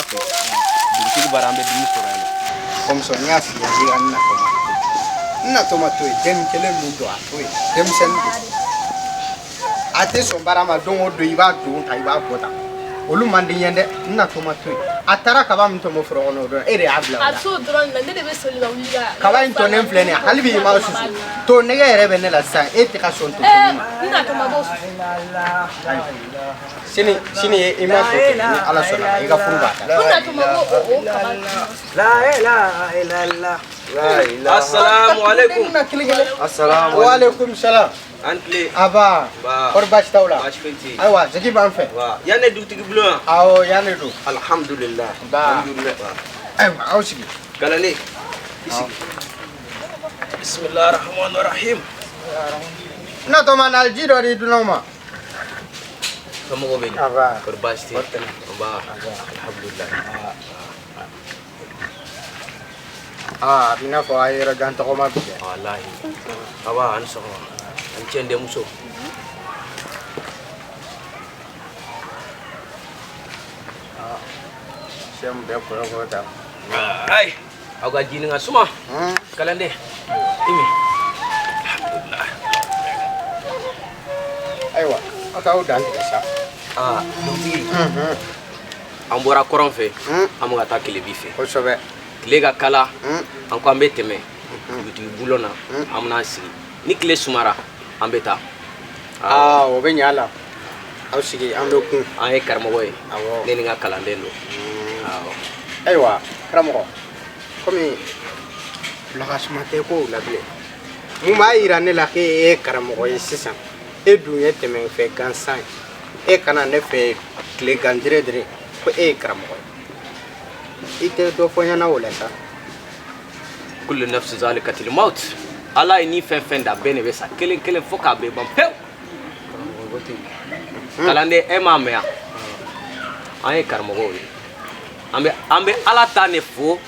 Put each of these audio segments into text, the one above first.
fɛ dugutigi bara an bɛ dumuni sɔrɔ yan nɔ. Kɔmuso n y'a f'i ye k'i ka n natɔma to yen, n natɔma to yen. Den kelen min don, a to yen, denmisɛnnin don, a tɛ sɔn baara ma. Don o don i b'a don ta, i b'a bɔ tan, olu man di n ye dɛ. N natɔma to yen. A taara kaba min tɔmɔ foro kɔnɔ o don, e de y'a bila o A la. t'o dɔrɔn de la, ne de bɛ soli ka wuli ka. Kaba in tɔnen filɛ nin ye, hali bi i m'a susu. To nɛgɛ yɛrɛ bɛ ne la sisan, e tɛ ka sɔn to Ɛɛ, ma. n natɔma b'o susu. Sini sini i ma to ten, ni Ala sɔnna ma, i ka furu b'a ta. N natɔma b'o o kaba. La ilaha illallah. La ilaha. Assalamu alaikum. Na kelen kelen. Assalamu Wa alaikum salam. An tile. Aba. Ba. Kɔri baasi t'aw la? Baasi foyi tɛ yen. Ayiwa, jigi b'an fɛ. Wa yan ne dugutigi bulon yan? Awɔ, yan de don. Alhamdulillah. Ba. Alhamdulillah. Ayiwa, aw sigi. Kalanden, i sigi. Bismillah rahman rahim. Natɔma, na ji dɔ di dunanw ma. Somɔgɔw bɛ di? Aba. Kɔri baasi tɛ yen? Nba, alhamdulillah. Aa, a b'i n'a fɔ a ye yɔrɔ jan tɔgɔma bi dɛ. Walahi. Aba, ani sɔgɔma. Ani cɛ n denmuso. Sɛ mun bɛ kɔrɔ kɔrɔ ta. Ayi, aw ka jini ka suma. Kalanden, i min. Ayiwa, aw k'aw dan tigɛ sa. Aa, dugutigi, an bɔra kɔrɔn fɛ, an bɛ ka taa tilebi fɛ. Kosɛbɛ. Tile ka kala, an ko an bɛ tɛmɛ dugutigi bulon na, an bɛna sigi. Ni tile sumara, an bɛ taa. Aa, o bɛ ɲɛ a la. Aw sigi, an bɛ kun. An ye karamɔgɔ ye. Awɔ. Ne ni n ka kalanden don. Awɔ. Ayiwa, karamɔgɔ, komi lagasuma tɛ kow la bilen, mun b'a yira ne la k'e ye karamɔgɔ ye sisan? E dun ye tɛmɛ fɛ gansan ye, e kana ne fɛ tile gan dire dire ko e ye karamɔgɔ ye. I tɛ dɔ fɔ n ɲɛna o la sa? Kullu nafsi zalikatil maut. Ala ye ni fɛn fɛn da, bɛɛ de bɛ sa kelen kelen fo k'a bɛɛ ban pewu. Kalanden, e m'a mɛn yan, an ye karamɔgɔw ye, an bɛ Ala ta ne fo.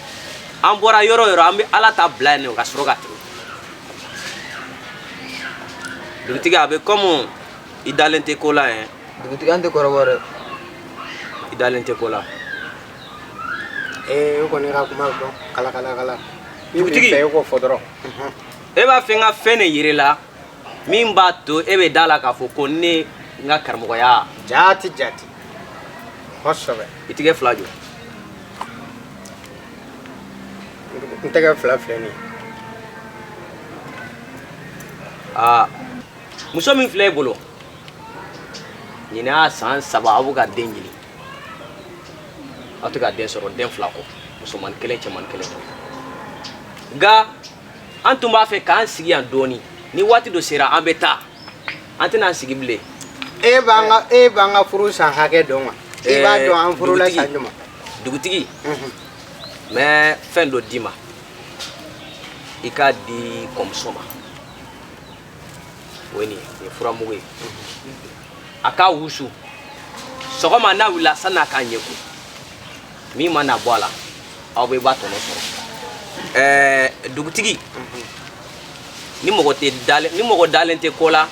An bɔra yɔrɔ o yɔrɔ, an bɛ Ala ta bila yen nɔ ka sɔrɔ ka tɛmɛ. Dugutigi, a bɛ komi i dalen tɛ ko la yɛn. Dugutigi, an tɛ kɔrɔbɔ dɛ. I dalen tɛ ko la. Ee, e kɔni ka kuma dɔn kala kala kala. Min b'i Dugutigi. fɛ, e k'o fɔ dɔrɔn. E b'a fɛ n ka fɛn de yir'i la min b'a to e bɛ da la k'a fɔ ko ne n ka karamɔgɔya. Jaati jaati, kosɛbɛ. I tigɛ fila jɔ. N tɛgɛ fila filɛ nin ye. Aa, muso min filɛ e bolo ɲinɛ, y'a san 3 aw bɛ ka den ɲini, aw tɛ ka den sɔrɔ, den fila kɔ, musomannin kelen, cɛmannin kelen. Nka an tun b'a fɛ k'an sigi yan dɔɔni, ni waati dɔ sera an bɛ taa, an tɛna an sigi bilen. E b'an ka furu san hakɛ dɔn wa? I b'a dɔn an furula Dugutigi. san jumɛn? Dugutigi, n bɛ fɛn dɔ d'i ma, i k'a di kɔmuso ma. O ye nin ye, nin ye furamugu ye. A k'a wusu sɔgɔma n'a wulila, sanni a k'a ɲɛ ko min mana bɔ a la, aw bɛ ba tɔnɔ sɔrɔ. Dugutigi, ni mɔgɔ tɛ dalen, ni mɔgɔ dalen tɛ ko la,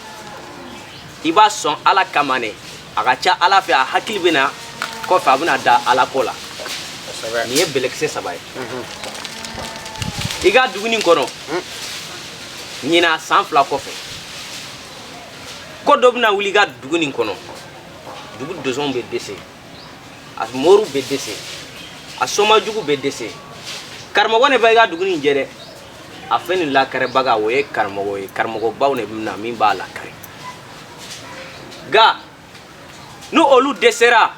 i b'a sɔn Ala kama ne, a ka ca Ala fɛ a hakili bɛ na kɔfɛ, a bɛna da Ala ko la. Nin ye bɛlɛkisɛ 3 ye. I ka dugu nin kɔnɔ ɲinan, san 2 kɔfɛ, ko dɔ bɛna wuli i ka dugu nin kɔnɔ. Dugu donsonw bɛ dɛsɛ, a moriw bɛ dɛsɛ, a somajugu bɛ dɛsɛ. Karamɔgɔ ne bɛ i ka dugu nin jɛ dɛ. A fɛn nin lakaribaga, o ye karamɔgɔ ye. Karamɔgɔbaw de bɛna min b'a lakari. Nka ni olu dɛsɛra,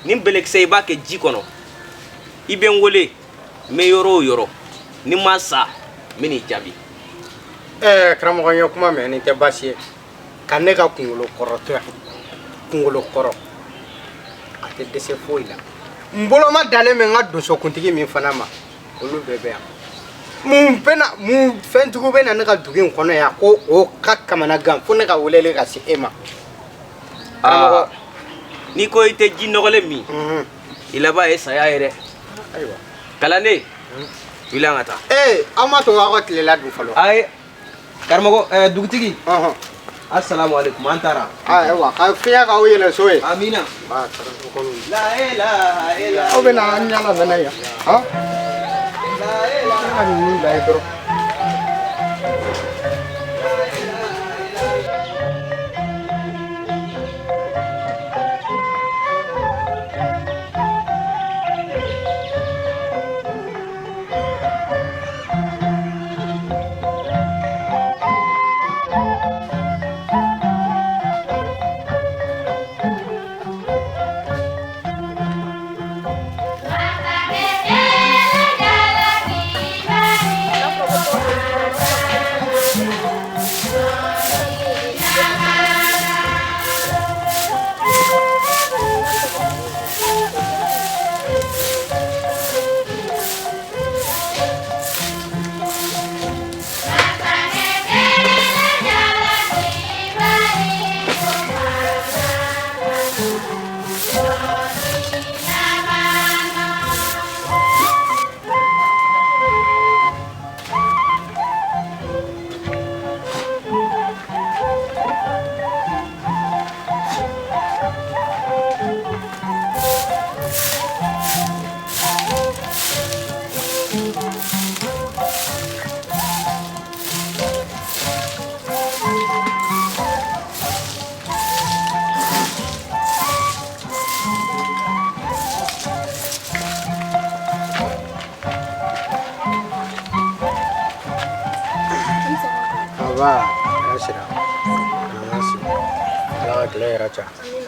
nin bɛlɛkisɛ, i b'a kɛ ji kɔnɔ, i bɛ n wele, n bɛ yɔrɔ o yɔrɔ, ni n ma sa, n bɛ n'i jaabi. Ɛɛ, karamɔgɔ, n ye kuma mɛn. Nin tɛ baasi ye ka ne ka kunkolo kɔrɔ to yan. Kunkolo kɔrɔ, a tɛ dɛsɛ foyi la. N boloma dalen bɛ n ka donsokuntigi min fana ma, olu bɛɛ bɛ yan. Mun bɛna, mun fɛnjugu bɛ na ne ka dugu in kɔnɔ yan ko o ka kamanagan fo ne ka weleli ka se e ma, karamɔgɔ? N'i ko i tɛ ji nɔgɔlen min, i laban ye saya ye dɛ. Ayiwa. Kalanden, wuli an ka taa. Ee, aw ma to aw ka tilela dun fɔlɔ? Ayi, karamɔgɔ, dugutigi. Assalamu alaikum an taara. Ayiwa ka fiɲɛ k'aw yɛlɛ so ye. Amina. Ba karamɔgɔ min. La ilaha illa. Aw bɛ na an ɲɛ lamɛnna yan. Han. La ilaha. Ka ninnu bila yen dɔrɔn.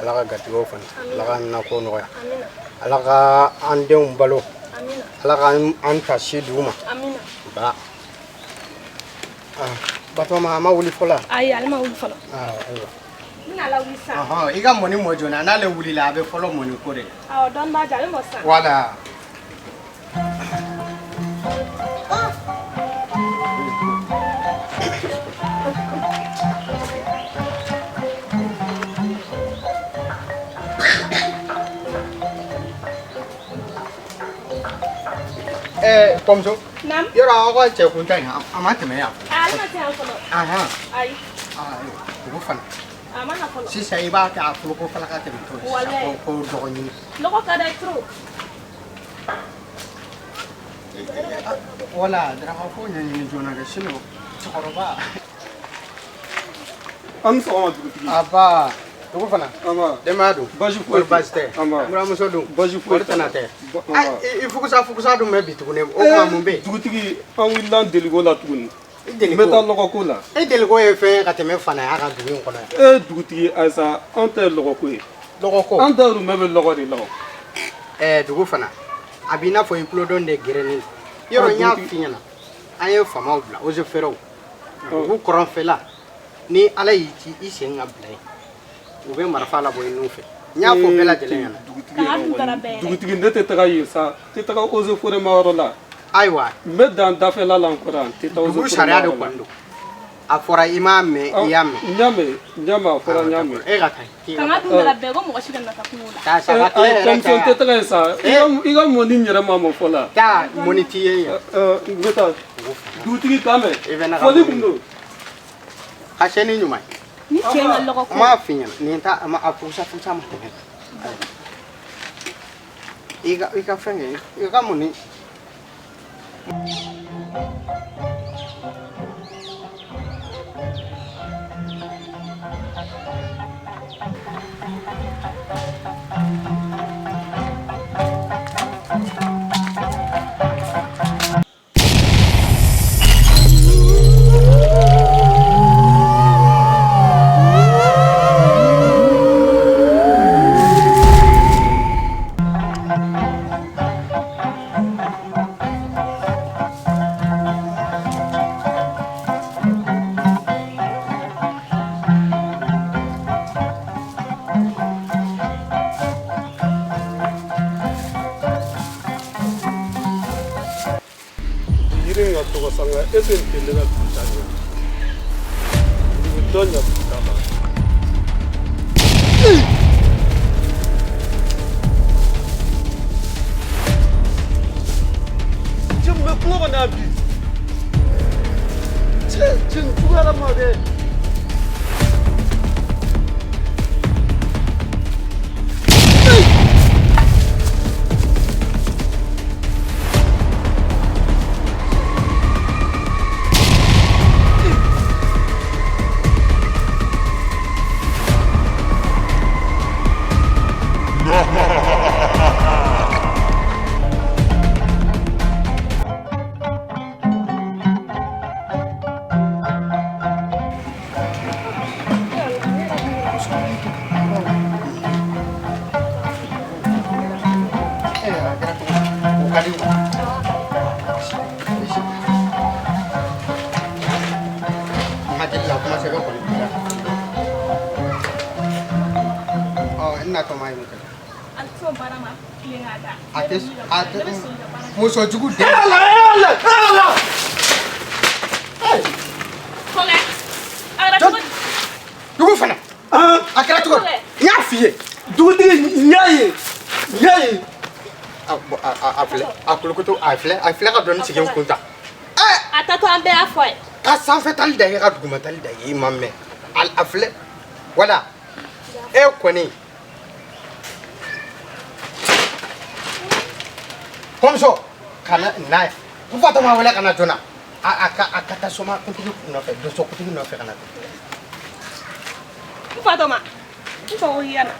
Ala ka garijɛgɛw fana, Ala ka nako nɔgɔya, Ala ka an denw balo, Ala ka an ta si d'u ma. Ba Batɔɔma a ma wuli fɔlɔ? Ayi, ale ma wuli fɔlɔ. Ayiwa. N bɛna lawuli sisan. I ka mɔni mɔ joona, n'ale wulila a bɛ fɔlɔ mɔni ko de la. Awɔ, dɔɔni b'a jɛ, a bɛ mɔ sisan. Wala. Kɔmuso. Naamu. Yɔrɔ aw ka cɛ kuntan in a ma tɛmɛ yan. Ale ma se yan fɔlɔ. Ayi. Ayiwa, dugu fana. A ma na fɔlɔ. Sisan i b'a kɛ a foroko fana ka tɛmɛ to ye. Walayi. Ko dɔgɔ ɲini. Lɔgɔ ka d'a ye trop. Wala daraka ko ɲɛɲini joona dɛ sinon cɛkɔrɔba. An ni sɔgɔma dugutigi. Aba dugu fana. Anba. Denbaya dun. Baasi foyi tɛ. Baasi tɛ. Anba. Buramuso dun. Baasi foyi tɛ. Tana tɛ. Anba. I fugusa fugusa dun bɛ bi tuguni o tuma mun bɛ yen? Dugutigi an wulila an deliko la tuguni. I deliko. N bɛ taa lɔgɔko la. E deliko ye fɛn ye ka tɛmɛ fanaya kan dugu in kɔnɔ yan. Dugutigi ayisa anw ta ye lɔgɔko ye. Lɔgɔko. An dahirimɛ bɛ lɔgɔ de la o. Dugu fana a b'i n'a fɔ i tulodon de gerennen don. Yɔrɔ n y'a f'i ɲɛna an ye faamaw bila eaux et forêts dugu kɔrɔnfɛla ni Ala y'i ci i sen ka bila yen u bɛ marifa labɔ i nun fɛ n y'a fɔ bɛɛ lajɛlen ɲɛna. Dugutigi ne tɛ taga yen sa n tɛ taga eaux et forêts ma yɔrɔ la. Ayiwa. N bɛ dan dafɛla la n kɔrɔ yan n tɛ taa eaux et forêts ma yɔrɔ la. Dugu sariya de kɔni don a fɔra i m'a mɛn i y'a mɛn. N y'a mɛn n y'a mɛn a fɔra n y'a mɛn. E ka taa. Kanga dun dara bɛɛ ko mɔgɔ si kana taa kungo la. Taa sa ka tile yɛrɛ Kɔmuso n tɛ taga yen sa i ka mɔni n yɛrɛ ma mɔ fɔlɔ. Taa mɔni t'i ye yan. N bɛ taa dugutigi k'an mɛn. I bɛ na ka fɔli kun don. Ka sɛ ni ɲuman ye. Ni cɛ in ka lɔgɔ ko. N m'a f'i ɲɛna nin ta a ma a fugusa fugusa ma tɛmɛ. I ka fɛn kɛ i ka mɔni. Cɛ nin juguyara ma dɛ. kɛra cogo di? O ka di wa? N hakili la kuma sɛbɛn kɔni b'i la. Ɔ n natɔ ma ye mun kɛ? A tɛ sɔn baara ma tilen k'a da. A tɛ a tɛ Ne bɛ soli ka baara kɛ. Muso jugu den. Ala ala ala. Kɔkɛ, a kɛra cogo di? Dugu fana. A kɛra cogo di? N y'a f'i ye. Dugutigi n y'a ye n y'a ye. A filɛ a kolokoto a filɛ ka dɔɔni sigi n kun ta. A taatɔ an bɛɛ y'a fɔ a ye. Ka sanfɛ tali da ye ka duguma tali da ye i ma mɛn a filɛ wala e kɔni kɔmuso ka na n'a ye n fa tɔgɔ wele ka na joona a ka taa soma kuntigi nɔfɛ donso kuntigi nɔfɛ ka na. N fa tɔgɔ ma n fa ko k'i ka na.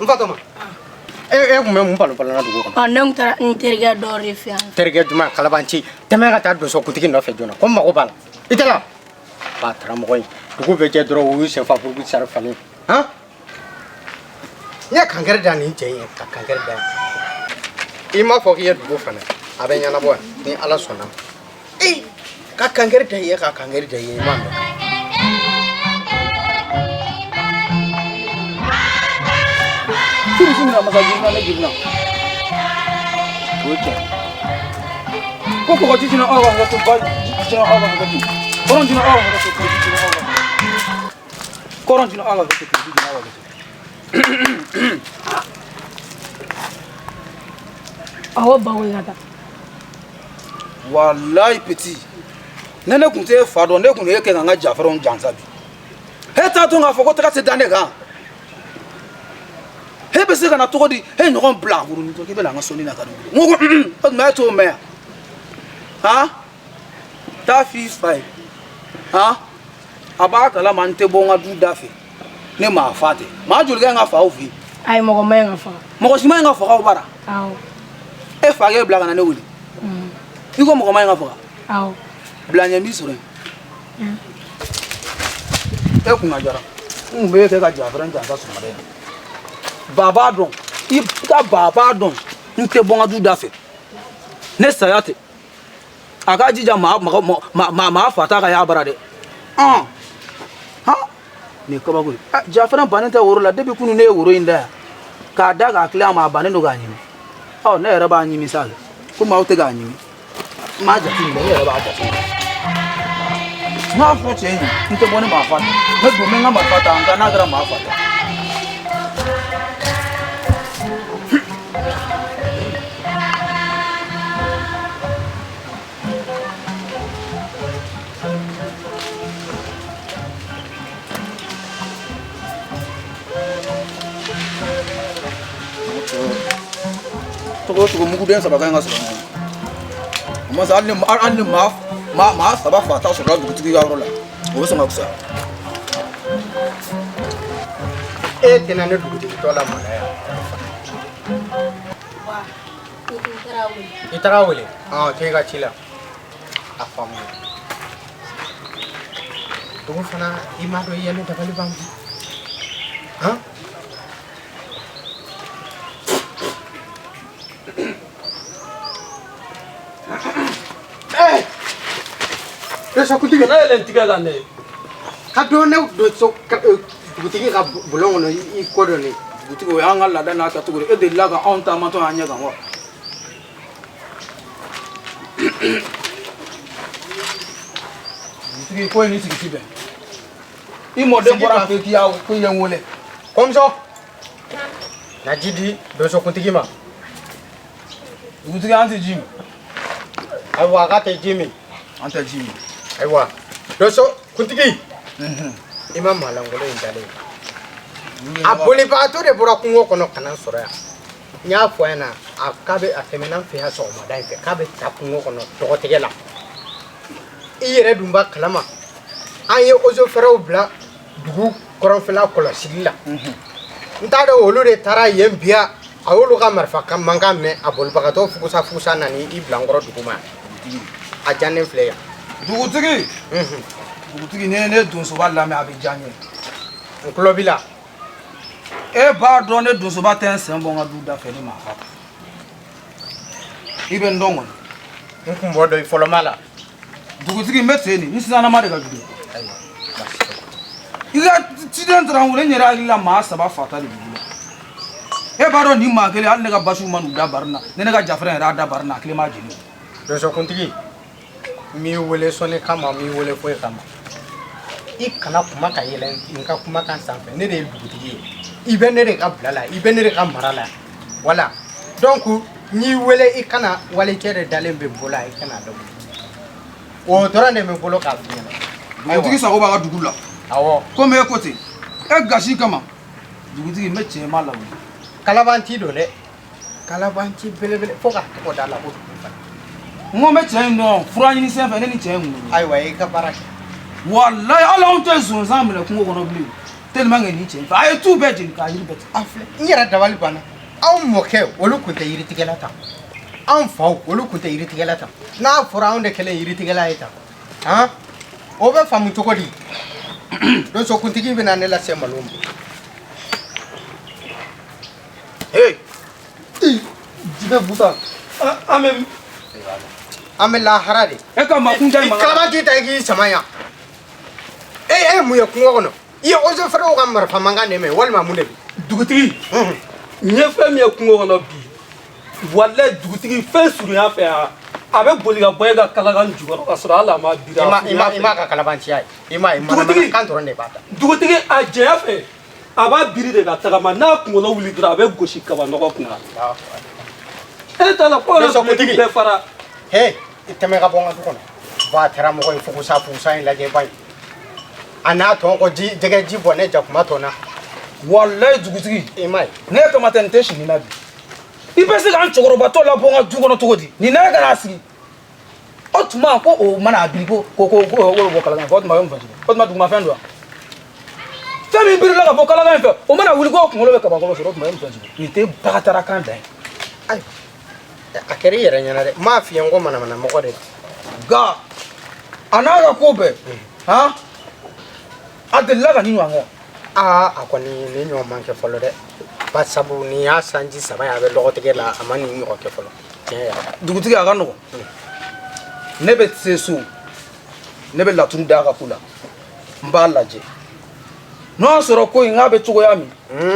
N fa tɔgɔ ma e kun bɛ mun balo balo na dugu kɔnɔ. Ne kun taara n terikɛ dɔ de fɛ yan. Terikɛ jumɛn kalabanci tɛmɛ ka taa donso kuntigi nɔfɛ joona ko n mago b'a la i tɛ la ba karamɔgɔ in dugu bɛ jɛ dɔrɔn u y'u sen fa puruku sari falen han n ye kankɛrɛ da nin cɛ in ye ka kankɛrɛ da i m'a fɔ k'i ye dugu fana a bɛ ɲɛnabɔ ni Ala sɔnna ee ka kankɛrɛ da i ye ka kankɛrɛ da i ye i m'a mɛn. Furu mina masa jirina ne jirina. O ye tiɲɛ. Ko kɔgɔji jina aw ka hakɛ to ba jina aw ka hakɛ to kɔrɔn jina aw ka hakɛ to kɔgɔji jina aw ka hakɛ to kɔrɔn jina aw ka hakɛ to kɔgɔji jina aw ka hakɛ to. Awɔ bawo i ka taa. Walayi petit ne kun tɛ e fa dɔn ne kun ye kɛ ka n ka jafɛrɛnw jansa bi. E t'a dɔn k'a fɔ ko tɛgɛ tɛ da ne kan. E bɛ se ka na cogo di e ɲɔgɔn bila kurunin k'i bɛ na an ka sɔnni na ka nin wele. N ko o tuma e t'o mɛn yan. Han taa f'i fa ye han a b'a kalama n tɛ bɔ n ka du da fɛ ne maa fa tɛ maa joli ka ɲi ka fa aw fɛ yen. Ayi mɔgɔ ma ɲi ka faga. Mɔgɔ si ma ɲi ka faga aw bara. Awɔ. E fa k'e bila ka na ne wele. I ko mɔgɔ ma ɲi ka faga. Awɔ. Bila ɲɛ n b'i sɔrɔ yen. E kunna jara n kun bɛ e kɛ ka jafɛrɛn jansa sɔgɔmada in na. Ba b'a dɔn i ka ba b'a dɔn n tɛ bɔ n ka du da fɛ ne saya tɛ a k'a jija maa fa t'a ka y'a bara dɛ han nin ye kabako ye jafɛrɛn bannen tɛ woro la depuis kunun ne ye woro in da yan k'a da k'a tilen a ma a bannen don k'a ɲimi ɔ ne yɛrɛ b'a ɲimi sa kɛ komi aw tɛ k'a ɲimi n m'a jate minɛ ne yɛrɛ b'a jate minɛ n m'a fɔ cɛ ye n tɛ bɔ ne maa fa tɛ n bɛ don n bɛ n ka marifa ta nka n'a kɛra maa fa tɛ. Togo togo muguden saba ka ɲi ka sɔrɔ ɲɔgɔn na o ma se hali ni maa saba fa ta sɔrɔla dugutigi ka yɔrɔ la o bɛ sɔn ka fisaya. E tɛna ne dugutigi tɔ la maloya. I taara wele. Ɔn t'e ka ci la. A faamu. Dugu fana i m'a dɔn i ye ne dabali ban bi. Han? Donso kuntigi. Kana yɛlɛ n tigɛ kan dɛ. Ka don ne donso dugutigi ka bulon kɔnɔ i ko dɔ ne. Dugutigi o y'an ka laada n'a kɛcogo ye e delila ka anw taamatɔ y'an ɲɛ kan wa. Dugutigi ko in ni sigi ti bɛn. I mɔden bɔra fɛ k'i y'a ko i ye n wele. Kɔmuso. Na ji di donso kuntigi ma. Dugutigi an tɛ ji min. Ayiwa k'a tɛ ji min. An tɛ ji min. Ayiwa donso kuntigi. I ma maalankolon in dalen. A bolibagatɔ de bɔra kungo kɔnɔ ka na n sɔrɔ yan. N y'a fɔ a ɲɛna a k'a bɛ a tɛmɛna n fɛ yan sɔgɔmada in fɛ k'a bɛ taa kungo kɔnɔ dɔgɔtigɛ la. I yɛrɛ dun b'a kalama an ye ozo fɛrɛw bila dugu kɔrɔnfɛla kɔlɔsili la. N t'a dɔn olu de taara yen bi a y'olu ka marifa mankan mɛn a bolibagatɔ fugusa fugusa nana i bila n kɔrɔ dugu ma. A jannen filɛ yan. Dugutigi. Dugutigi, ne ne donsoba lamɛn, a bɛ diya n ye. N tulo b'i la. E b'a dɔn, ne donsoba tɛ n sen bɔ n ka du da fɛ ni maa fa tɛ. I bɛ n dɔn kɔni. N kun bɔ dɔn i fɔlɔma la. Dugutigi, n bɛ ten de, n sisanama de ka jugu. I ka ciden taara n wele, n yɛrɛ hakili la maa saba fata de b'i bolo. E b'a dɔn, nin maa kelen, hali ne ka basiw ma n'u da bari na, ne ka jafɛrɛ yɛrɛ y'a da bari na, a kelen m'a jeni. Donsokuntigi, n m'i wele sɔnni kama, n m'i wele foyi kama. I kana kuma ka yɛlɛ n ka kumakan sanfɛ. Ne de ye dugutigi ye, i bɛ ne de ka bila la, i bɛ ne de ka mara la. Voilà, donc n y'i wele, i kana walicɛ de dalen bɛ n bolo, i kana dɔn, o dɔrɔn de bɛ n bolo k'a f'i ɲɛna. Dugutigi sago b'a ka dugu la. Awɔ. Komi e ko ten, e gasi kama, dugutigi, n bɛ cɛ ma lawuli. Kalabanci don dɛ, kalabanci belebele, fo k'a tɔgɔ da la ko dugu fana. N ko n bɛ cɛ in dɔn fura ɲini sen fɛ, ne ni cɛ in kun don. Ayiwa, i ka baara kɛ. Walayi, hali anw tɛ zonzan minɛ kungo kɔnɔ bilen, tellement que nin cɛ in fɛ, a ye tu bɛɛ jeni k'a yiri bɛɛ tigɛ. A filɛ, n yɛrɛ dabali banna. Anw mɔkɛ, olu tun tɛ yiritigɛla tan. Anw faw, olu tun tɛ yiritigɛla tan. N'a fɔra anw de kɛlen yiritigɛla ye tan, han, o bɛ faamu cogo di? Donsokuntigi bɛna ne lase malo ma. Hey. Jibɛ Buta, an bɛ an bɛ lahara de. E ka makunja in I kalabanci ta, i k'i sama yan. E ye mun ye kungo kɔnɔ? I ye eaux et forêts ka marifa mankan de mɛn, walima mun de bɛ? Dugutigi, n ye fɛn min ye kungo kɔnɔ bi, walayi dugutigi, fɛn surunya fɛ yan, a bɛ boli ka bɔ e ka kalakan jukɔrɔ ka sɔrɔ hali a ma biri. I ma ka kalabanciya ye, i ma ye. Dugutigi. Kan dɔrɔn de b'a ta. Dugutigi, a janya fɛ, a b'a biri de ka tagama. N'a kunkolo wuli dɔrɔn, a bɛ gosi kaba nɔgɔ kunna. E t'a la ko Donsokuntigi. bɛɛ fara. He, i tɛmɛ ka bɔ n ka du kɔnɔ. Ba kɛra mɔgɔ ye, fugusa fugusa in lajɛ ba ye. A n'a tɔ ko ji jɛgɛ ji bɔn ne jakuma tɔ na. Walayi dugutigi. I ma ye. Ne kama tɛ, nin tɛ sini na bi. I bɛ se k'an cɛkɔrɔbatɔ labɔ n ka du kɔnɔ cogo di? Nin n'a ka n'a sigi. O tuma ko o mana a biri ko ko ko ko o bɛ bɔ kalakan fɛ, o tuma o ye mun fɛn sugu ye? O tuma dugumafɛn don wa? Fɛn min birila ka bɔ kalakan in fɛ, o mana wuli ko kunkolo bɛ kabakolo sɔrɔ, o tuma o ye mun fɛn sugu ye? Nin tɛ bagatarakan dan ye. Ayiwa, a kɛra i yɛrɛ ɲɛna dɛ. N m'a f'i ye n ko manamana mɔgɔ de don. Nka a n'a ka ko bɛɛ, han, a delila ka nin ɲɔgɔn kɛ. Aa, a kɔni nin ɲɔgɔn man kɛ fɔlɔ dɛ. Ba sabu nin y'a sanji 3 ye, a bɛ lɔgɔtigɛ la, a ma nin ɲɔgɔn kɛ fɔlɔ. Tiɲɛ yɛrɛ la. Dugutigi, a ka nɔgɔn. Ne bɛ se so, ne bɛ laturu d'a ka ko la, n b'a lajɛ n'o y'a sɔrɔ ko in k'a bɛ cogoya min,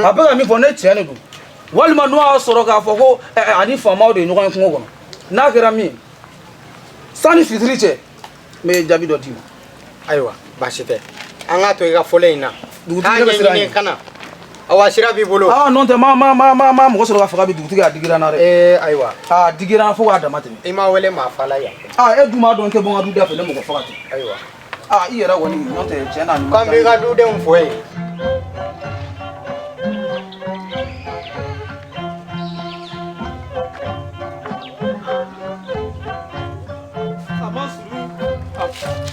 a bɛ ka min fɔ ne tiɲɛ de don, walima n'o y'a sɔrɔ k'a fɔ ko ani faamaw de ye ɲɔgɔn ye kungo kɔnɔ. N'a kɛra min ye, sanni fitiri cɛ, n bɛ jaabi dɔ d'i ma. Ayiwa, baasi tɛ. An k'a to i ka fɔlen in na. Dugutigi, ne bɛ siran ɲɛ ɲɛ. Kana. Awa, sira b'i bolo. Aa, n'o tɛ, ma mɔgɔ sɔrɔ ka faga bi. Dugutigi, a digira n na dɛ. Ee, ayiwa. A digira n na fo k'a dama tɛmɛ. I ma wele maa fa la yan. Aa, e dun b'a dɔn, n tɛ bɔ n ka du da fɛ ne mɔgɔ faga tɛ. Ayiwa. Aa, i yɛrɛ kɔni, n'o tɛ, tiɲɛ na nin K'an b'i ka dudenw fo yen. A ma surun,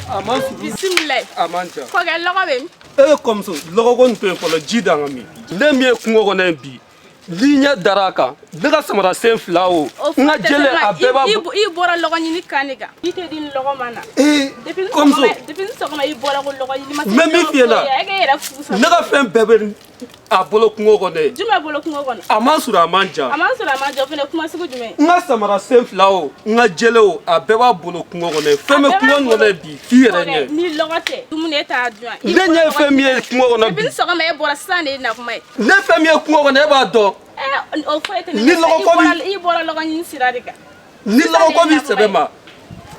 a ma surun. Bisimilayi. A man ca. Kɔkɛ, lɔgɔ bɛ min? E kɔmuso, lɔgɔko nin to yen fɔlɔ, ji d'an ka min. Ne min ye kungo kɔnɔ yen bi, n'i ɲɛ dara a kan, ne ka samara sen fila o, n ka jele, a bɛɛ b'a. I bɔra lɔgɔ ɲini kan de kan. I tɛ di ni lɔgɔ ma na. Ee Depuis ni kɔmuso. sɔgɔma, depuis ni sɔgɔma i bɔra ko lɔgɔ ɲini ma. N bɛ min f'i ɲɛna. E k'e yɛrɛ fu sa. Ne ka fɛn bɛɛ bɛ a bolo kungo kɔnɔ yen. Jumɛn bolo kungo kɔnɔ? A man surun, a man jan. A man surun, a man jan, o fana kuma sugu jumɛn? N ka samara sen fila o, n ka jele o, a bɛɛ b'a bolo kungo kɔnɔ yen. Fɛn bɛ kungo nin kɔnɔ yen bi f'i yɛrɛ ɲɛ. Ni lɔgɔ tɛ, dumuni e t'a dun yan. Ne ɲɛ ye fɛn min ye kungo kɔnɔ bi. Depuis ni sɔgɔma e bɔra, sisan de ye na kuma ye. Ne fɛn min ye kungo kɔnɔ, e b'a dɔn. Ɛ, o foyi tɛ ne Ni la. lɔgɔ ko I bɔra lɔgɔ ɲini sira de kan. Ni lɔgɔ ko b'i sɛbɛ ma,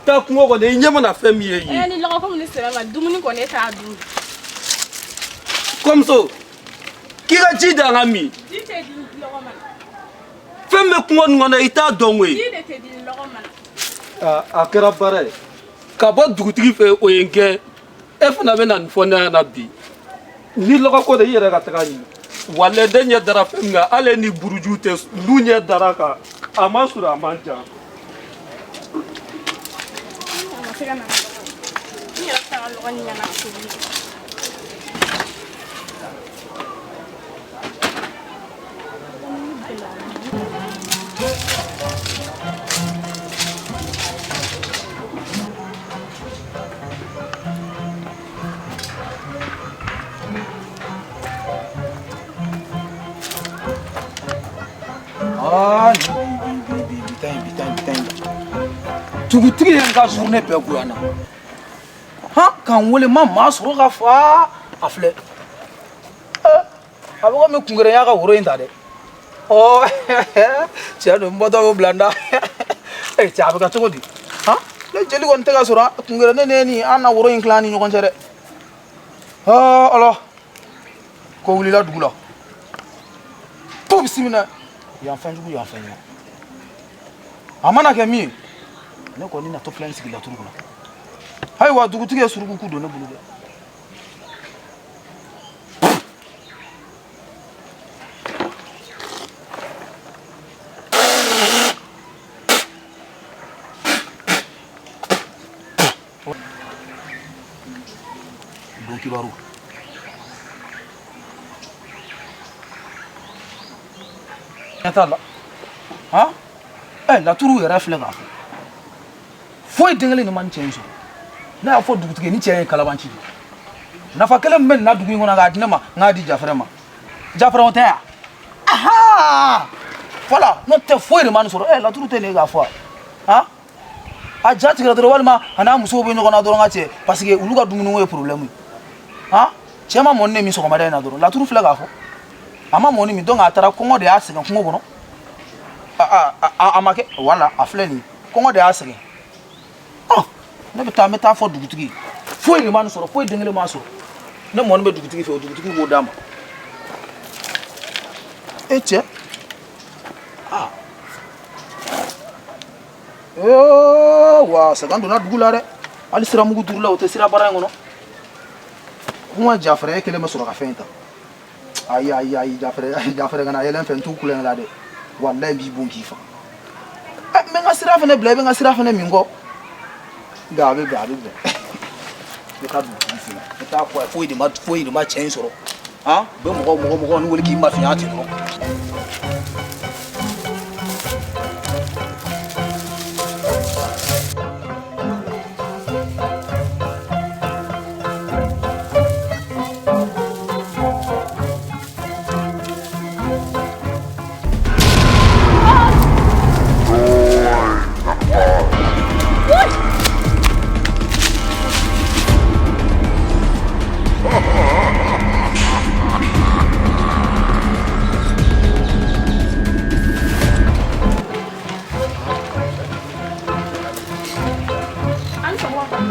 taa kungo kɔnɔ, i ɲɛ mana fɛn min ye yen. Ɛ, ni lɔgɔ ko min sɛbɛ ma, dumuni kɔni e t'a dun. Kɔmuso, k'i ka ji d'an ka min. Ji tɛ di lɔgɔ ma na. Fɛn bɛ kungo nin kɔnɔ, i t'a dɔn koyi. Ji de tɛ di lɔgɔ ma na. A kɛra baara ye ka bɔ dugutigi fɛ, o ye n gɛn. E fana bɛ na nin fɔ ne ɲɛna bi. Ni lɔgɔ ko de, i yɛrɛ ka taga ɲini. Walayi, ne ɲɛ dara fɛn min kan, hali ni buruju tɛ, n'u ɲɛ dara a kan, a man surun, a man jan. A ma se ka na ni lɔgɔ ye. N yɛrɛ bɛ taa n ka lɔgɔ ɲini ka na tobi. Aa, nin bi bi bi bi ta in, bi ta in, bi ta in. Dugutigi ye n ka journée bɛɛ goya n na. Han, ka n wele, n ma maa sɔrɔ ka fa a filɛ. A bɛ komi kunkɛrɛn y'a ka woro in ta dɛ. Ɔ, tiɲɛ don, n bɔtɔ b'o bila n da. E cɛ, a bɛ kɛ cogo di? Han, ne jeli kɔni tɛ ka sɔrɔ kunkɛrɛn ne ne ni an na woro in tila an ni ɲɔgɔn cɛ dɛ. Aa, Ala, ko wulila dugu la. To bisimila. Yan fɛn jugu, yan fɛn ɲuman. A mana kɛ min ye, ne kɔni natɔ filɛ n sigi laturu kunna. Ayiwa, dugutigi ye suruku ku don ne bolo dɛ. Don kibaru. Ɲɛ t'a la. Han? Ɛ, laturu yɛrɛ filɛ k'a fɔ. Foyi den kelen de ma nin cɛ in sɔrɔ. Ne y'a fɔ dugutigi ye, ni cɛ in ye kalabanci de ye. Nafa kelen min bɛ nin na dugu in kɔnɔ k'a di ne ma, n k'a di Jafɛrɛ ma. Jafɛrɛ o tɛ yan? Aha! Voilà, n'o tɛ foyi de ma nin sɔrɔ. Ɛ, laturu tɛ nin ye k'a fɔ wa? Han? A ja tigɛra dɔrɔn walima a n'a musow bɛ ɲɔgɔn na dɔrɔn ka cɛ, parce que olu ka dumuniko ye problème ye. Han? Cɛ ma mɔni de min sɔgɔmada in na dɔrɔn. Laturu filɛ k'a fɔ. A ma mɔni min, donc a taara kɔngɔ de y'a sɛgɛn kungo kɔnɔ. A ma kɛ, voilà, a filɛ nin ye. Kɔngɔ de y'a sɛgɛn. Ɔ, ne bɛ taa, n bɛ taa fɔ dugutigi ye. Foyi de ma nin sɔrɔ, foyi den kelen ma sɔrɔ. Ne mɔni bɛ dugutigi fɛ, o dugutigi b'o d'a ma. E cɛ. Aa. Ee, wa sɛgɛn donna dugu la dɛ. Hali siramugu duuru la, o tɛ sira baara in kɔnɔ. Kuma Jafɛrɛ, e kelen bɛ sɔrɔ ka fɛn in ta. Ayi, ayi, ayi, Jafɛrɛ, Jafɛrɛ kana yɛlɛ n fɛ, n t'u kulonkɛ la dɛ. Walayi, n b'i bon k'i faga. Ɛ, n bɛ n ka sira fɛnɛ bila, i bɛ n ka sira fɛnɛ min kɔ. Nka a bɛ bɛn, a bɛ bɛn. N bɛ taa dugutigi fɛ yen. N bɛ taa fɔ a ye, foyi de ma cɛ in sɔrɔ. Han, u bɛ mɔgɔ mɔgɔ mɔgɔ ni wele k'i mafiɲɛya ten dɔrɔn.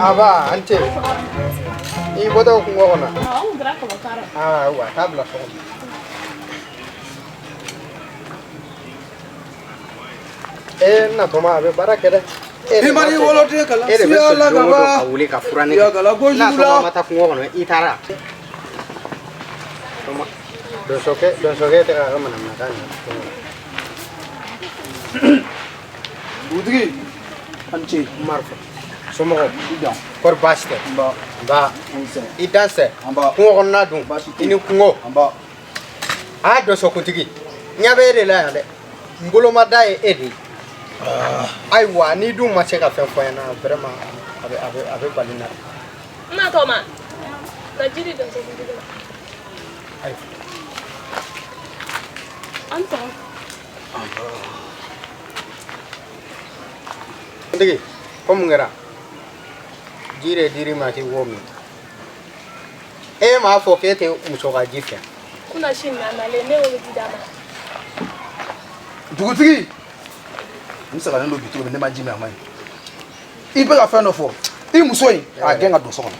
Aba, an ce. I bɔtɔ kungo kɔnɔ. Aa, wa taa bila so kɔnɔ. Ee, n natɔma a bɛ baara kɛ dɛ. I ma n'i woloden kalan E de bɛ siya soli la don o don ka ka ban. wuli ka fura ne Ya gala ko N'a jugu la. sɔrɔ ma taa kungo kɔnɔ, i taara. Donsokɛ, donsokɛ tɛ k'a ka manamanakan mɛn. Dugutigi, a ni ce. Marifa. Somɔgɔw. I dan. Kɔri baasi tɛ? Nba. Nba. Nse. I dansɛ. Nba. Kungo kɔnɔna dun. Baasi tɛ. I ni kungo. Nba. Aa, donsokuntigi, ɲɛ bɛ e de la yan dɛ. N bolomada ye e de ye. Ayiwa, n'i dun ma se ka fɛn fɔ n ɲɛna, vraiment, a bɛ bali n na. N natɔma na ji di donsokuntigi ma. Ayiwa. An tɔgɔ. Kuntigi, ko mun kɛra? Ji de dir'i ma k'i k'o min. E m'a fɔ k'e tɛ muso ka ji fɛ. Kuna sini na nalen ne y'o ji d'a ma. Dugutigi, n sɛgɛnnen don bi cogo min, ne ma ji min, a ma ɲi. I bɛ ka fɛn dɔ fɔ. I muso in, a gɛn ka don so kɔnɔ.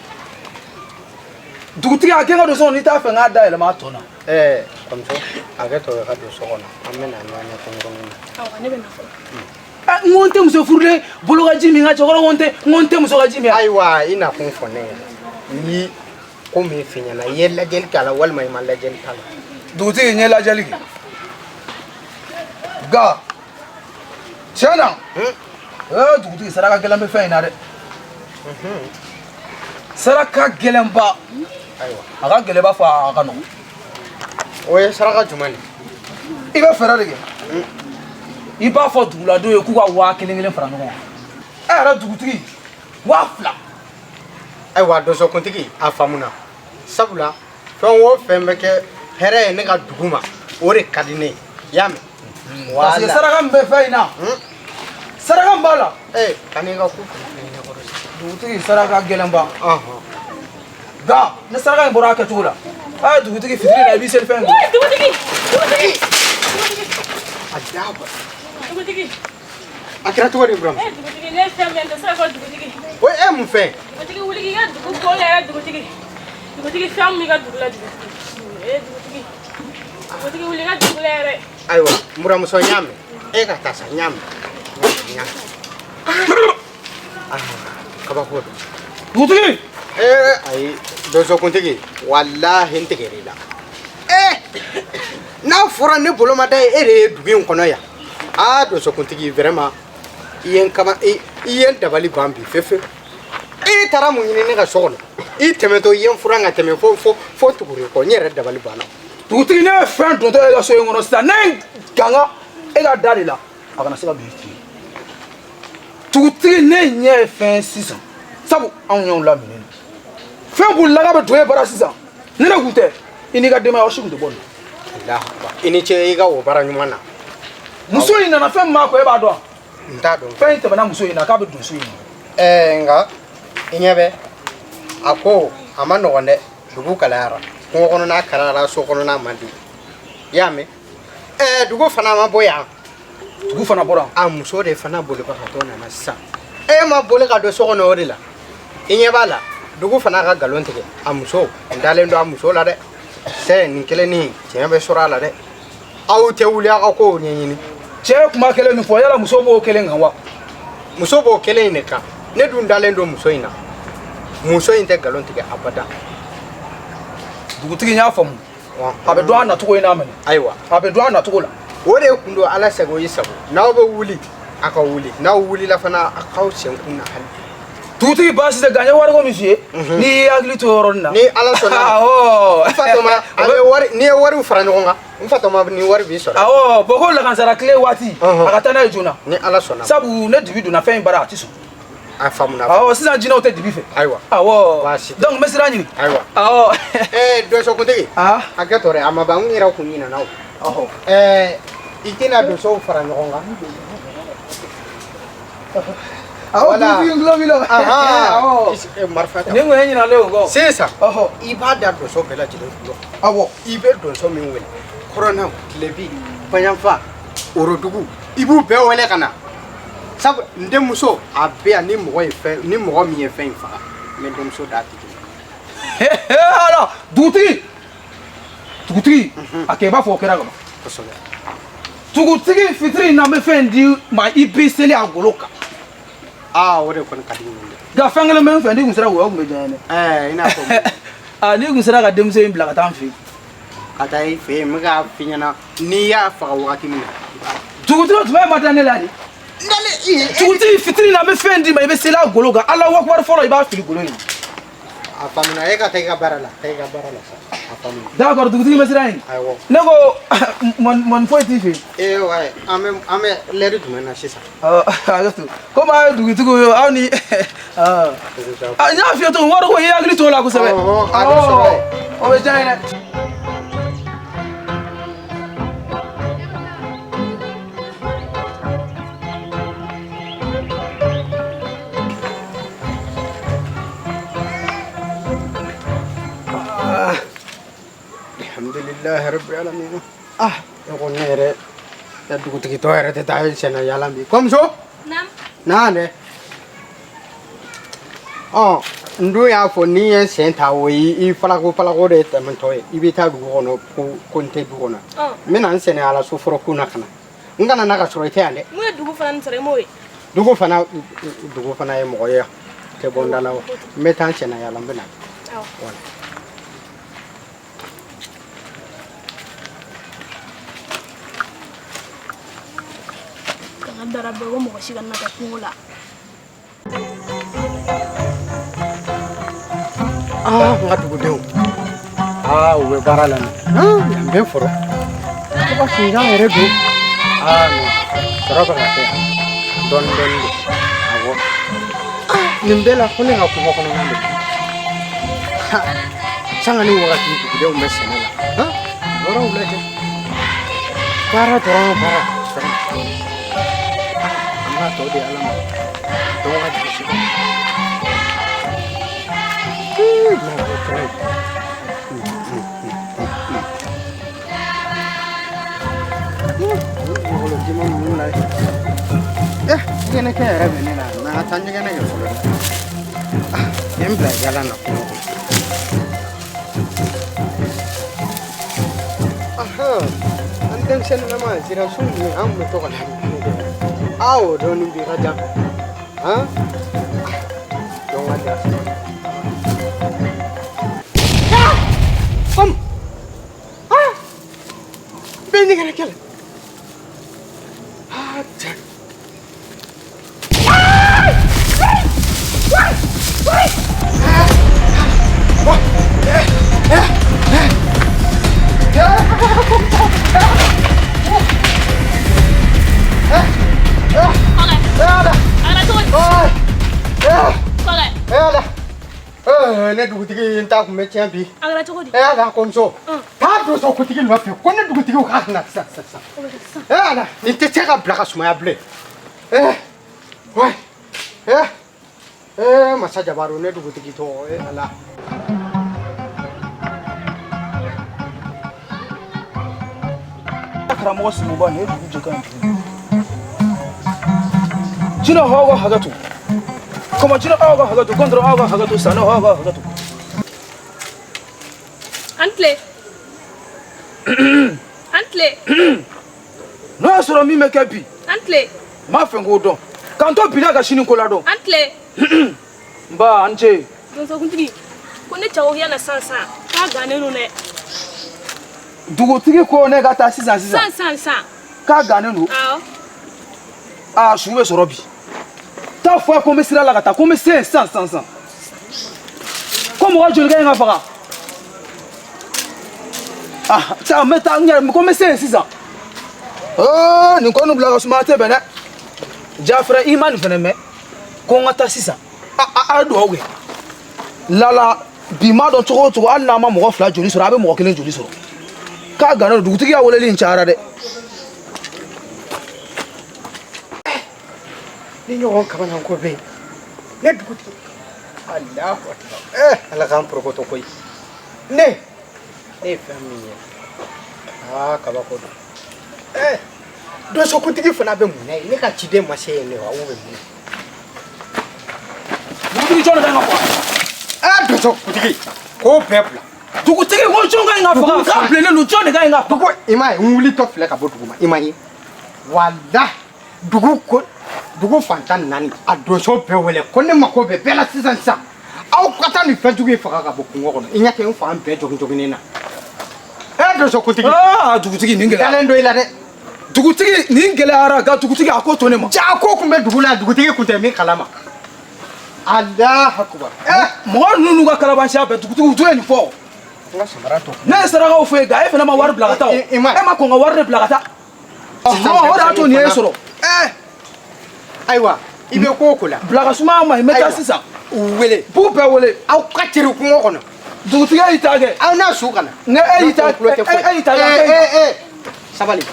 Dugutigi, a gɛn ka don so kɔnɔ, n'i t'a fɛ n k'a da yɛlɛma a tɔ na. Ɛɛ, kɔmuso, hakɛ to i ka don so kɔnɔ. An bɛna ɲɔgɔn ɲɛ kɔnkɔn na. Awɔ, ne bɛ na fɔlɔ. Ɛ, n ko n tɛ muso furulen bolo ka ji min, n ka cɛkɔrɔba, ko n tɛ, n ko n tɛ muso ka ji min. Ayiwa, i nakun fɔ ne ɲɛna. Ni ko min f'i ɲɛna, i ye lajɛli k'a la walima i ma lajɛli k'a la? Dugutigi, n ye lajɛli kɛ. Nka tiɲɛ na, ee, dugutigi, saraka gɛlɛn bɛ fɛn in na dɛ. Saraka gɛlɛnba. Ayiwa. A ka gɛlɛn i b'a fɔ a ka nɔgɔn. O ye saraka jumɛn de? I bɛ fɛɛrɛ de kɛ. I b'a fɔ duguladenw ye k'u ka 1000 kelen fara ɲɔgɔn kan. E yɛrɛ dugutigi, 2000. Ayiwa, donsokuntigi, a faamuna. Sabula fɛn o fɛn bɛ kɛ hɛrɛ ye ne ka dugu ma, o de ka di ne ye. I y'a mɛn? Parce que saraka min bɛ fɛn in na, saraka min b'a la. Ee, kan'i ka ko fana ɲɛkɔrɔ sisan. Dugutigi, saraka gɛlɛnba. Nka ni saraka in bɔra a kɛcogo la, a ye dugutigi, fitiri la i b'i seli fɛn in kun. Dugutigi, dugutigi, A da ba. Dugutigi. A kɛra cogo di, buramuso? Eh, dugutigi, ne ye fɛn min tɛ se ka fɔ, dugutigi. O ye e mun fɛn? Dugutigi, wuli k'i ka dugu ko la yɛrɛ, dugutigi. Dugutigi, fɛn min b'i ka dugu la, dugutigi. Eh, dugutigi. Dugutigi, wuli i ka dugu la yɛrɛ. Ayiwa, n buramuso, n y'a mɛn. E ka taa sa, n y'a mɛn. N y'a mɛn. Ah, kabako don. Dugutigi! Ee, ayi, donsokuntigi, walahi n tigɛr'i la. Ee, n'a fɔra ne bolo ma da ye, e de ye dugu in kɔnɔ yan. Aa, donsokuntigi, vraiment, i ye n kaba, i ye n dabali ban bi fewu. E taara mun ɲini ne ka so kɔnɔ? I tɛmɛtɔ i ye n furan ka tɛmɛ fo tuguri kɔ, n yɛrɛ dabali banna. Dugutigi, ne ye fɛn dontɔ e ka so in kɔnɔ sisan, ne ye ganga e ka da de la, a kana se ka don i fɛ yen. Dugutigi, ne ɲɛ ye fɛn sisan, sabu anw y'anw lamini fɛn bolila k'a bɛ don e bara sisan. Ni ne kun tɛ, i n'i ka denbaya, aw si kun tɛ bɔ nin na. I ni ce i ka o baara ɲuman na. Muso in nana fɛn min b'a kɔ, e b'a dɔn? N t'a dɔn. Fɛn in tɛmɛna muso in na k'a bɛ don so in na. Ɛɛ, nka i ɲɛ bɛ a ko a ma nɔgɔn dɛ. Dugu kalayara, kungo kɔnɔna kalayara, so kɔnɔna man di, i y'a mɛn? Ɛɛ, dugu fana ma bɔ yan. Dugu fana bɔra. A muso de fana bolibagatɔ nana sisan. E ma boli ka don so kɔnɔ, o de la i ɲɛ b'a la. Dugu fana ka nkalon tigɛ a muso, n dalen don a muso la dɛ. Sɛ nin kelen ni tiɲɛ bɛ sɔrɔ a la dɛ. Aw tɛ wuli aw ka kow ɲɛɲini. Cɛ ye kuma kelen min fɔ, yala muso b'o kelen kan wa? Muso b'o kelen in de kan. Ne dun dalen don muso in na. Muso in tɛ nkalon tigɛ abada. Dugutigi, n y'a faamu. A bɛ dɔn a nacogo in n'a minɛ. Ayiwa, a bɛ dɔn a nacogo la. O de kun don. Ala sago i sago. N'aw bɛ wuli, a ka wuli. N'aw wulila fana, a k'aw sen kun na hali. Dugutigi, baasi tɛ. Nka n ye wariko min f'i ye, n'i y'i hakili to yɔrɔnin na. Ni Ala sɔnna. Awɔ. N fatɔma, a bɛ wari, n'i ye wariw fara ɲɔgɔn kan, n fatɔma, ni wari b'i sɔrɔ. Awɔ, bɔn ko lakansara tile waati, a ka taa n'a ye joona. Ni Ala sɔnna. Sabu ne dibi donna fɛn in bara, a ti sɔn. A faamuna. Awɔ, sisan jinɛw tɛ dibi fɛ. Ayiwa. Awɔ. Baasi tɛ. Donc n bɛ sira ɲini. Ayiwa. Awɔ. Ee, donsokuntigi. A kɛ tɔ dɛ, a ma ban, n yɛrɛ kun ɲinɛna o. Ɛɛ, i tɛna donsow fara ɲɔgɔn kan? Awɔ, dugutigi, n tulo b'i la. Awɔ. Marifa ta. Nin kun ye ɲinalen o kɔ. Sisan, i b'a da donso bɛɛ lajɛlen kulo. Awɔ. I bɛ donso min wele, kɔrɔnnaw, tilebi, bayanfa, orodugu, i b'u bɛɛ wele ka na. Sabu n denmuso a bɛ yan. Ni mɔgɔ ye fɛn, ni mɔgɔ min ye fɛn in faga, n bɛ n denmuso d'a tigi ma. Ala, dugutigi, dugutigi, a kɛ i b'a fɔ o kɛra ka ban. Kosɛbɛ. Dugutigi, fitiri in na, n bɛ fɛn di ma, i b'i seli a golo kan. Aa, o de kɔni ka di n ye dɛ. Nka fɛn kelen bɛ n fɛ, n'i kun sera k'o kɛ, o kun bɛ diya n ye dɛ. Ɛɛ, i n'a fɔ mun? Aa, n'i kun sera ka denmuso in bila ka taa n fɛ yen. Ka taa i fɛ yen, n bɛ k'a f'i ɲɛna, n'i y'a faga wagati min na. Dugutigi, tuma e ma da ne la de. Dugutigi, fitiri na, n bɛ fɛn d'i ma, i bɛ seli a golo kan. Ala wakubaru fɔlɔ, i b'a fili golo in na. A faamuna, e ka taa i ka baara la, taa i ka baara la sa, a faamuna. D'accord, dugutigi, bɛ sira ɲini. Ayiwa. Ne ko mɔni foyi t'i fɛ yen. Ee wa, an bɛ lɛri jumɛn na sisan? Awɔ, hakɛ to. Komi aw ye dugutigiw ye, aw ni n y'a f'i ye cogo min, wari ko, i hakili t'o la kosɛbɛ. A bɛ sɔrɔ yen. O bɛ diya n ye dɛ. Alhamdulilahi rabbil alamin. Ah, e ko ne yɛrɛ ya dugutigi tɔ yɛrɛ tɛ taa senna yaala bi. Kɔmuso. Naam. Na dɛ. Ɔ, n dun y'a fɔ n'i ye sen ta, o ye i falako falako de tɛmɛtɔ ye. I bɛ taa dugu kɔnɔ ko n tɛ du kɔnɔ. N bɛna n sɛnɛ ala so foroko na ka na. N kana na ka sɔrɔ i tɛ yan dɛ. Mun ye dugu fana sɔrɔ, i m'o ye? Dugu fana, dugu fana ye mɔgɔ ye, tɛ bɔ n da la wa. N bɛ taa n senna yaala, n bɛ na. Awɔ. Wala. Kanga dara bɛɛ ko mɔgɔ si kana taa kungo la. Aa, n ka dugudenw, aa, u bɛ baara la nin. Yan bɛ foro ko ka sunjan yɛrɛ don. Aa non, sɔrɔ bɛ ka kɛ dɔɔni dɔɔni de. Awɔ, nin bɛɛ la, ko ne ka kungo kɔnɔna de sanga ni wagati dugudenw bɛ sɛnɛ la. Yɔrɔw lajɛ, baara dɔrɔn, baara. An b'a tɔ di Ala ma. Dɔn ka jigin so. Ɲɛgɛnɛ yɛrɛ bɛ ne la, mɛ a taa ɲɛgɛnɛ kɛ fɔlɔ. N ye n bila jalan na kungo kɔnɔ. An denmisɛnninlama sirasun ninnu, an tun bɛ to ka na nin kɛ. Aa, o dɔɔnin bi ka jan. Han, dɔn ka jan. Kom! Ah! N bɛ ɲɛgɛnɛ kɛ la. Ah, cɛ. Kɔkɛ. A kɛra cogo di? Kɔkɛ. Ala. Ne dugutigi, n ta kun bɛ tiɲɛ bi. A kɛra cogo di? Ala ko muso. Taa donsokuntigi nɔfɛ ko ne dugutigi k'a na sisan sisan. Ala, nin tɛ se ka bila ka sumaya bilen. Ouais. Masa Jabaru, ne dugutigi tɔgɔ, Ala. Karamɔgɔ Simoba, nin ye dugu jɛ kan ye tuguni. Jinɛ aw ka hakɛ to. Kɔmɔ jinɛ aw ka hakɛ to, kɔntɔrɔ aw ka hakɛ to, sanɛ aw ka hakɛ to. An tile. An tile. N'o y'a sɔrɔ min bɛ kɛ bi. An tile. N b'a fɛ k'o dɔn. K'an to bi la ka sini ko ladɔn. An tile. N ba, an ce. Donsokuntigi, ko ne cɛ ko k'i ka na sisan sisan, k'a gannen don dɛ. Dugutigi ko ne ka taa sisan sisan. Sisan sisan sisan. K'a gannen don. Awɔ. Aa, su bɛ sɔrɔ bi. Taa fɔ a ye ko n bɛ sira la ka taa, ko n bɛ se yen sisan sisan sisan. Ko mɔgɔ joli ka ɲi ka faga? Ah, taa n bɛ taa n yɛrɛ ko n bɛ se yen sisan. Nin ko ninnu bila ka suma, a tɛ bɛn dɛ. Jafɛrɛ, i ma nin fɛnɛ mɛn. Ko n ka taa sisan. A ye dugawu kɛ. Lala, bi ma dɔn cogo o cogo, hali n'a ma mɔgɔ fila joli sɔrɔ, a bɛ mɔgɔ kelen joli sɔrɔ. K'a gannen don, dugutigi ka weleli in cayara dɛ. Ni ɲɔgɔn kamananko bɛ yen. Ne dugutigi. Alahu akbar. Ala k'an porokoto koyi. Ne ye fɛn min ye. Aa, kabako don. Donsokuntigi fana bɛ mun na ye? Ne ka ciden ma se yen ne wa, ou bɛ mun na? Dugutigi, jɔn de ka ɲi ka faga? Donsokuntigi, k'o bɛɛ bila. Dugutigi ko jɔn ka ɲi ka faga? K'a bilennen don, jɔn de ka ɲi ka faga? I m'a ye, n wulitɔ filɛ ka bɔ dugu ma, i m'a ye. Walahi, dugu ko dugu fantan naani, a donso bɛɛ wele ko ne mako bɛ bɛɛ la sisan sisan. Aw ka taa nin fɛnjugu in faga ka bɔ kungo kɔnɔ. I ɲɛ tɛ n fan bɛɛ jogin joginnen na. Donsokuntigi. Aa, dugutigi, nin gɛlɛyara. Dalen don i la dɛ. Dugutigi, nin gɛlɛyara, nka dugutigi, a ko to ne ma. Ja ko kun bɛ dugu la, dugutigi kun tɛ min kalama. Alahu akubar. Mɔgɔ ninnu n'u ka kalabansiya bɛɛ, dugutigi, u tun ye nin fɔ. N ka samara to. Ne ye sarakaw fɔ e ye, nka e fana ma wari bila ka taa o. I ma E ma kɔn ka wari de bila ka taa. Ɔhɔn, o de y'a to nin ye e sɔrɔ. Ayiwa, i bɛ ko o ko la. Bila ka suma ma, n bɛ taa sisan. U wele. B'u bɛɛ wele. Aw ka teri kungo kɔnɔ. Dugutigi, e y'i ta kɛ. Aw n'a su ka na. Ne e y'i ta, e y'i ta kɛ. Sabali.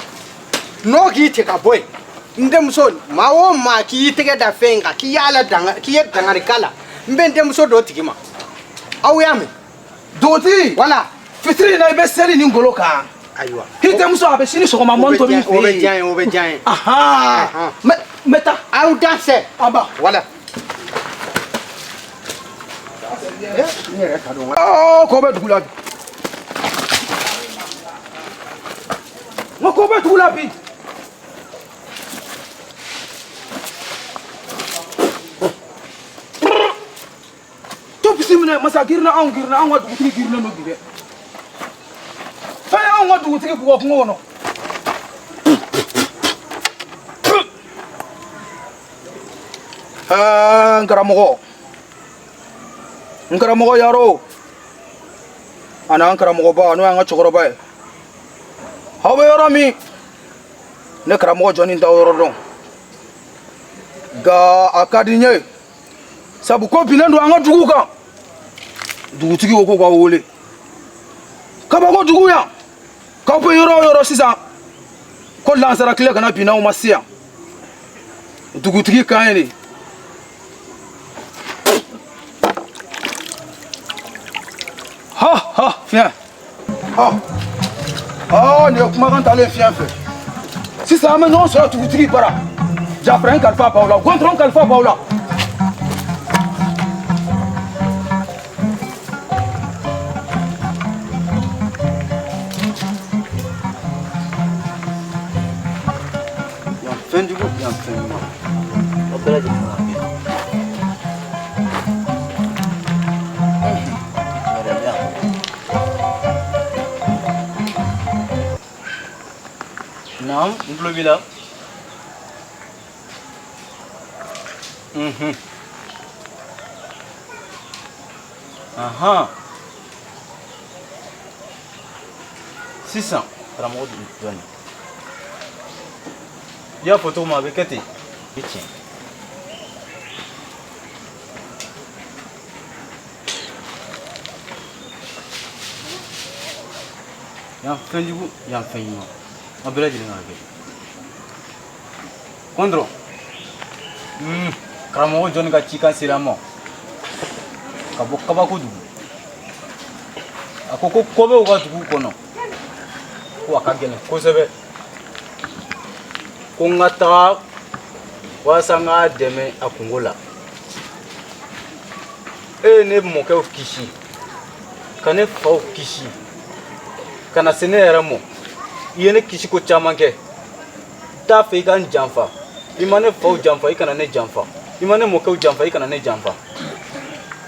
N'o k'i cɛ ka bɔ yen. N denmuso, maa o maa k'i tɛgɛ da fɛn in kan, k'i y'a la danga, k'i ye dangari k'a la, n bɛ n denmuso dɔ tigi ma. Aw y'a mɛn. Dugutigi. Wala. Fitiri in na, i bɛ seli nin golo kan. Ayiwa. I denmuso, a bɛ sini sɔgɔma mɔni tobi i fɛ yen. O bɛ diya n ye, o bɛ diya n ye. Ahan. N bɛ taa. Aw dansɛ. An ba. Wala. N yɛrɛ t'a dɔn. Ko bɛ dugu la bi. N ko bɛ dugu la bi. To bisimila, masa girinna, anw girinna, anw ka dugutigi girinnen don bi dɛ. Fɛn ye anw ka dugutigi bugɔ kungo kɔnɔ. N karamɔgɔ, n karamɔgɔ Yaro, ani an karamɔgɔba, n'o y'an ka cɛkɔrɔba ye. Aw bɛ yɔrɔ min, ne karamɔgɔ jɔnni t'aw yɔrɔ dɔn. Nka a ka di n ye, sabu ko binnen don an ka dugu kan. Dugutigi ko k'aw wele. Kabako dugu yan, k'aw bɛ yɔrɔ o yɔrɔ sisan. Ko lansara tile kana bin n'aw ma se yan. Dugutigi kan ye de. Ha ha fiɲɛ. Ɔ ɔ nin ye kumakan talen fiɲɛ fɛ. Sisan an bɛ ɲɔgɔn sɔrɔ dugutigi bara. Jafɛrɛn kalifa b'aw la, gɔntɔrɔn kalifa b'aw la. Yan fɛn jugu, yan fɛn ɲuman. Aw bɛɛ lajɛlen ka kɛ. Naam, n tulo b'i la. Mhm. Ahan. Sisan karamɔgɔ jɔni. I y'a fɔ cogo min a bɛ kɛ ten. I tiɲɛ. Yan fɛn jugu, yan fɛn ɲuman. An bɛɛ lajɛlen ka kɛ. Kɔndɔrɔ. Karamɔgɔ jɔni ka cikan sera an ma ka bɔ kabako dugu. A ko ko ko bɛ u ka dugu kɔnɔ ko a ka gɛlɛn kosɛbɛ, ko n ka taga walasa n k'a dɛmɛ a kunko la. E ye ne mɔkɛw kisi ka ne faw kisi ka na se ne yɛrɛ mɔ. I ye ne kisi ko caman kɛ. T'a fɛ i ka n janfa. I ma ne faw janfa, i kana ne janfa. I ma ne mɔkɛw janfa, i kana ne janfa.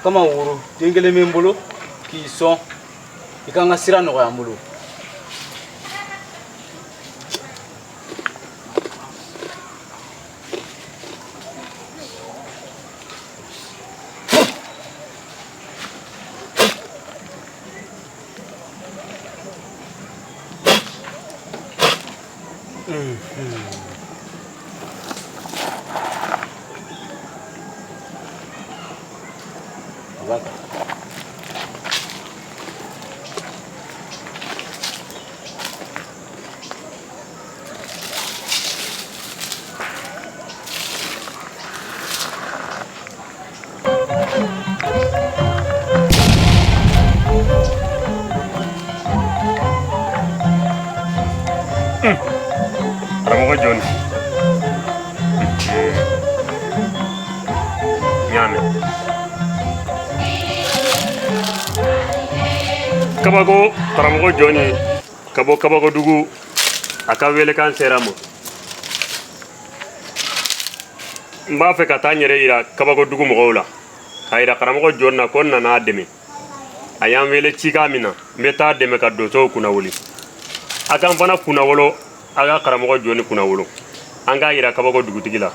Kama woro den kelen bɛ n bolo k'i sɔn, i ka n ka sira nɔgɔya n bolo. Karamɔgɔ jɔni, n y'a mɛn. Kabako karamɔgɔ jɔni ka bɔ Kabakodugu, a ka welekan sera n ma. N b'a fɛ ka taa n yɛrɛ yira Kabakodugu mɔgɔw la, k'a yira karamɔgɔ jɔni na ko n nana a dɛmɛ. A y'an wele cikan min na, n bɛ taa dɛmɛ ka donsow kunnawolo. A k'an fana kunnawolo, a ka karamɔgɔ jɔni kunnawolo. An k'a yira Kabako dugutigi la.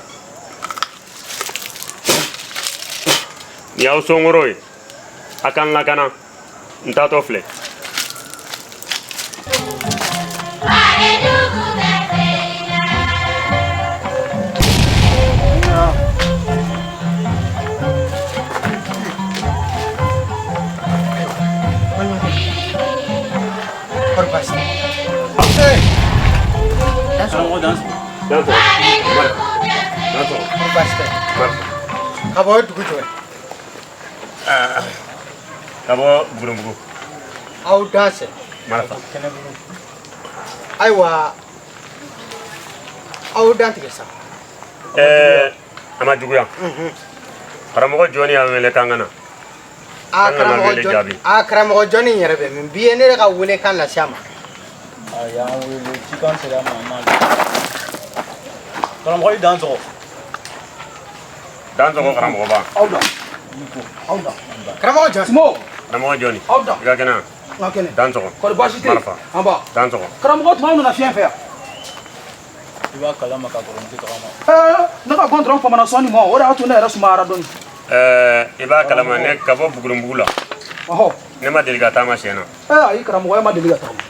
Nin y'aw sɔnkɔrɔ ye, a k'an lakana. N taatɔ filɛ. Kɔri baasi tɛ? Karamɔgɔ dan sɔgɔ. Dan sɔgɔ. Dan sɔgɔ. Kɔri baasi tɛ? Ka bɔ dugu jumɛn? Ka bɔ Bugurubugu. Aw dansɛ. Marifa. Ayiwa, aw dantigɛ sa. A ma juguya. Karamɔgɔ jɔni y'an wele k'an ka na. A An kana karamɔgɔ wele jɔni, jaabi. a karamɔgɔ jɔni yɛrɛ bɛ min bi ye ne yɛrɛ ka wele kan lase a ma. A y'an wele, cikan sera an ma, an m'a jaabi. Karamɔgɔ i dan sɔgɔ. Dan sɔgɔ karamɔgɔba. Aw da. Aw da. Karamɔgɔ jɔni. Simo. Karamɔgɔ jɔni. Aw da. I ka kɛnɛ. N ka kɛnɛ. Dan sɔgɔ. Kɔri baasi tɛ yen? Marifa. An ba. Dan sɔgɔ. Karamɔgɔ tuma aw nana fiɲɛ fɛ yan. I b'a kalama ka kɔrɔ n tɛ tagama. Ne ka gɔntɔrɔn famana sɔnni ma, o de y'a to ne yɛrɛ sumayara dɔɔni. I b'a kalama ne ka bɔ Bugurubugu la. Ɔhɔ. Ne ma deli ka taama siɲɛ na. Ayi karamɔgɔ, e ma deli ka taama.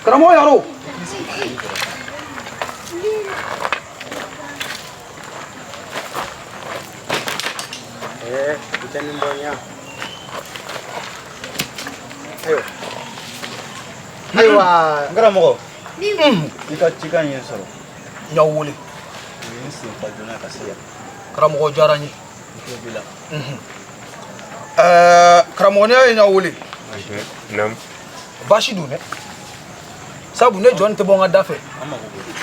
Karamɔgɔ yaro. I tɛ nin bɔ ɲa. Ayiwa. Ayiwa. N karamɔgɔ. I ka cikan ye n sɔrɔ. N y'aw wele. O ye n sen fa joona ka se yan. Karamɔgɔ diyara n ye. N tulo b'i la. Karamɔgɔ, n'i y'a ye n y'aw wele. Naamu. Baasi don dɛ. Sabu ne jɔn tɛ bɔ n ka da fɛ. An mako b'o la.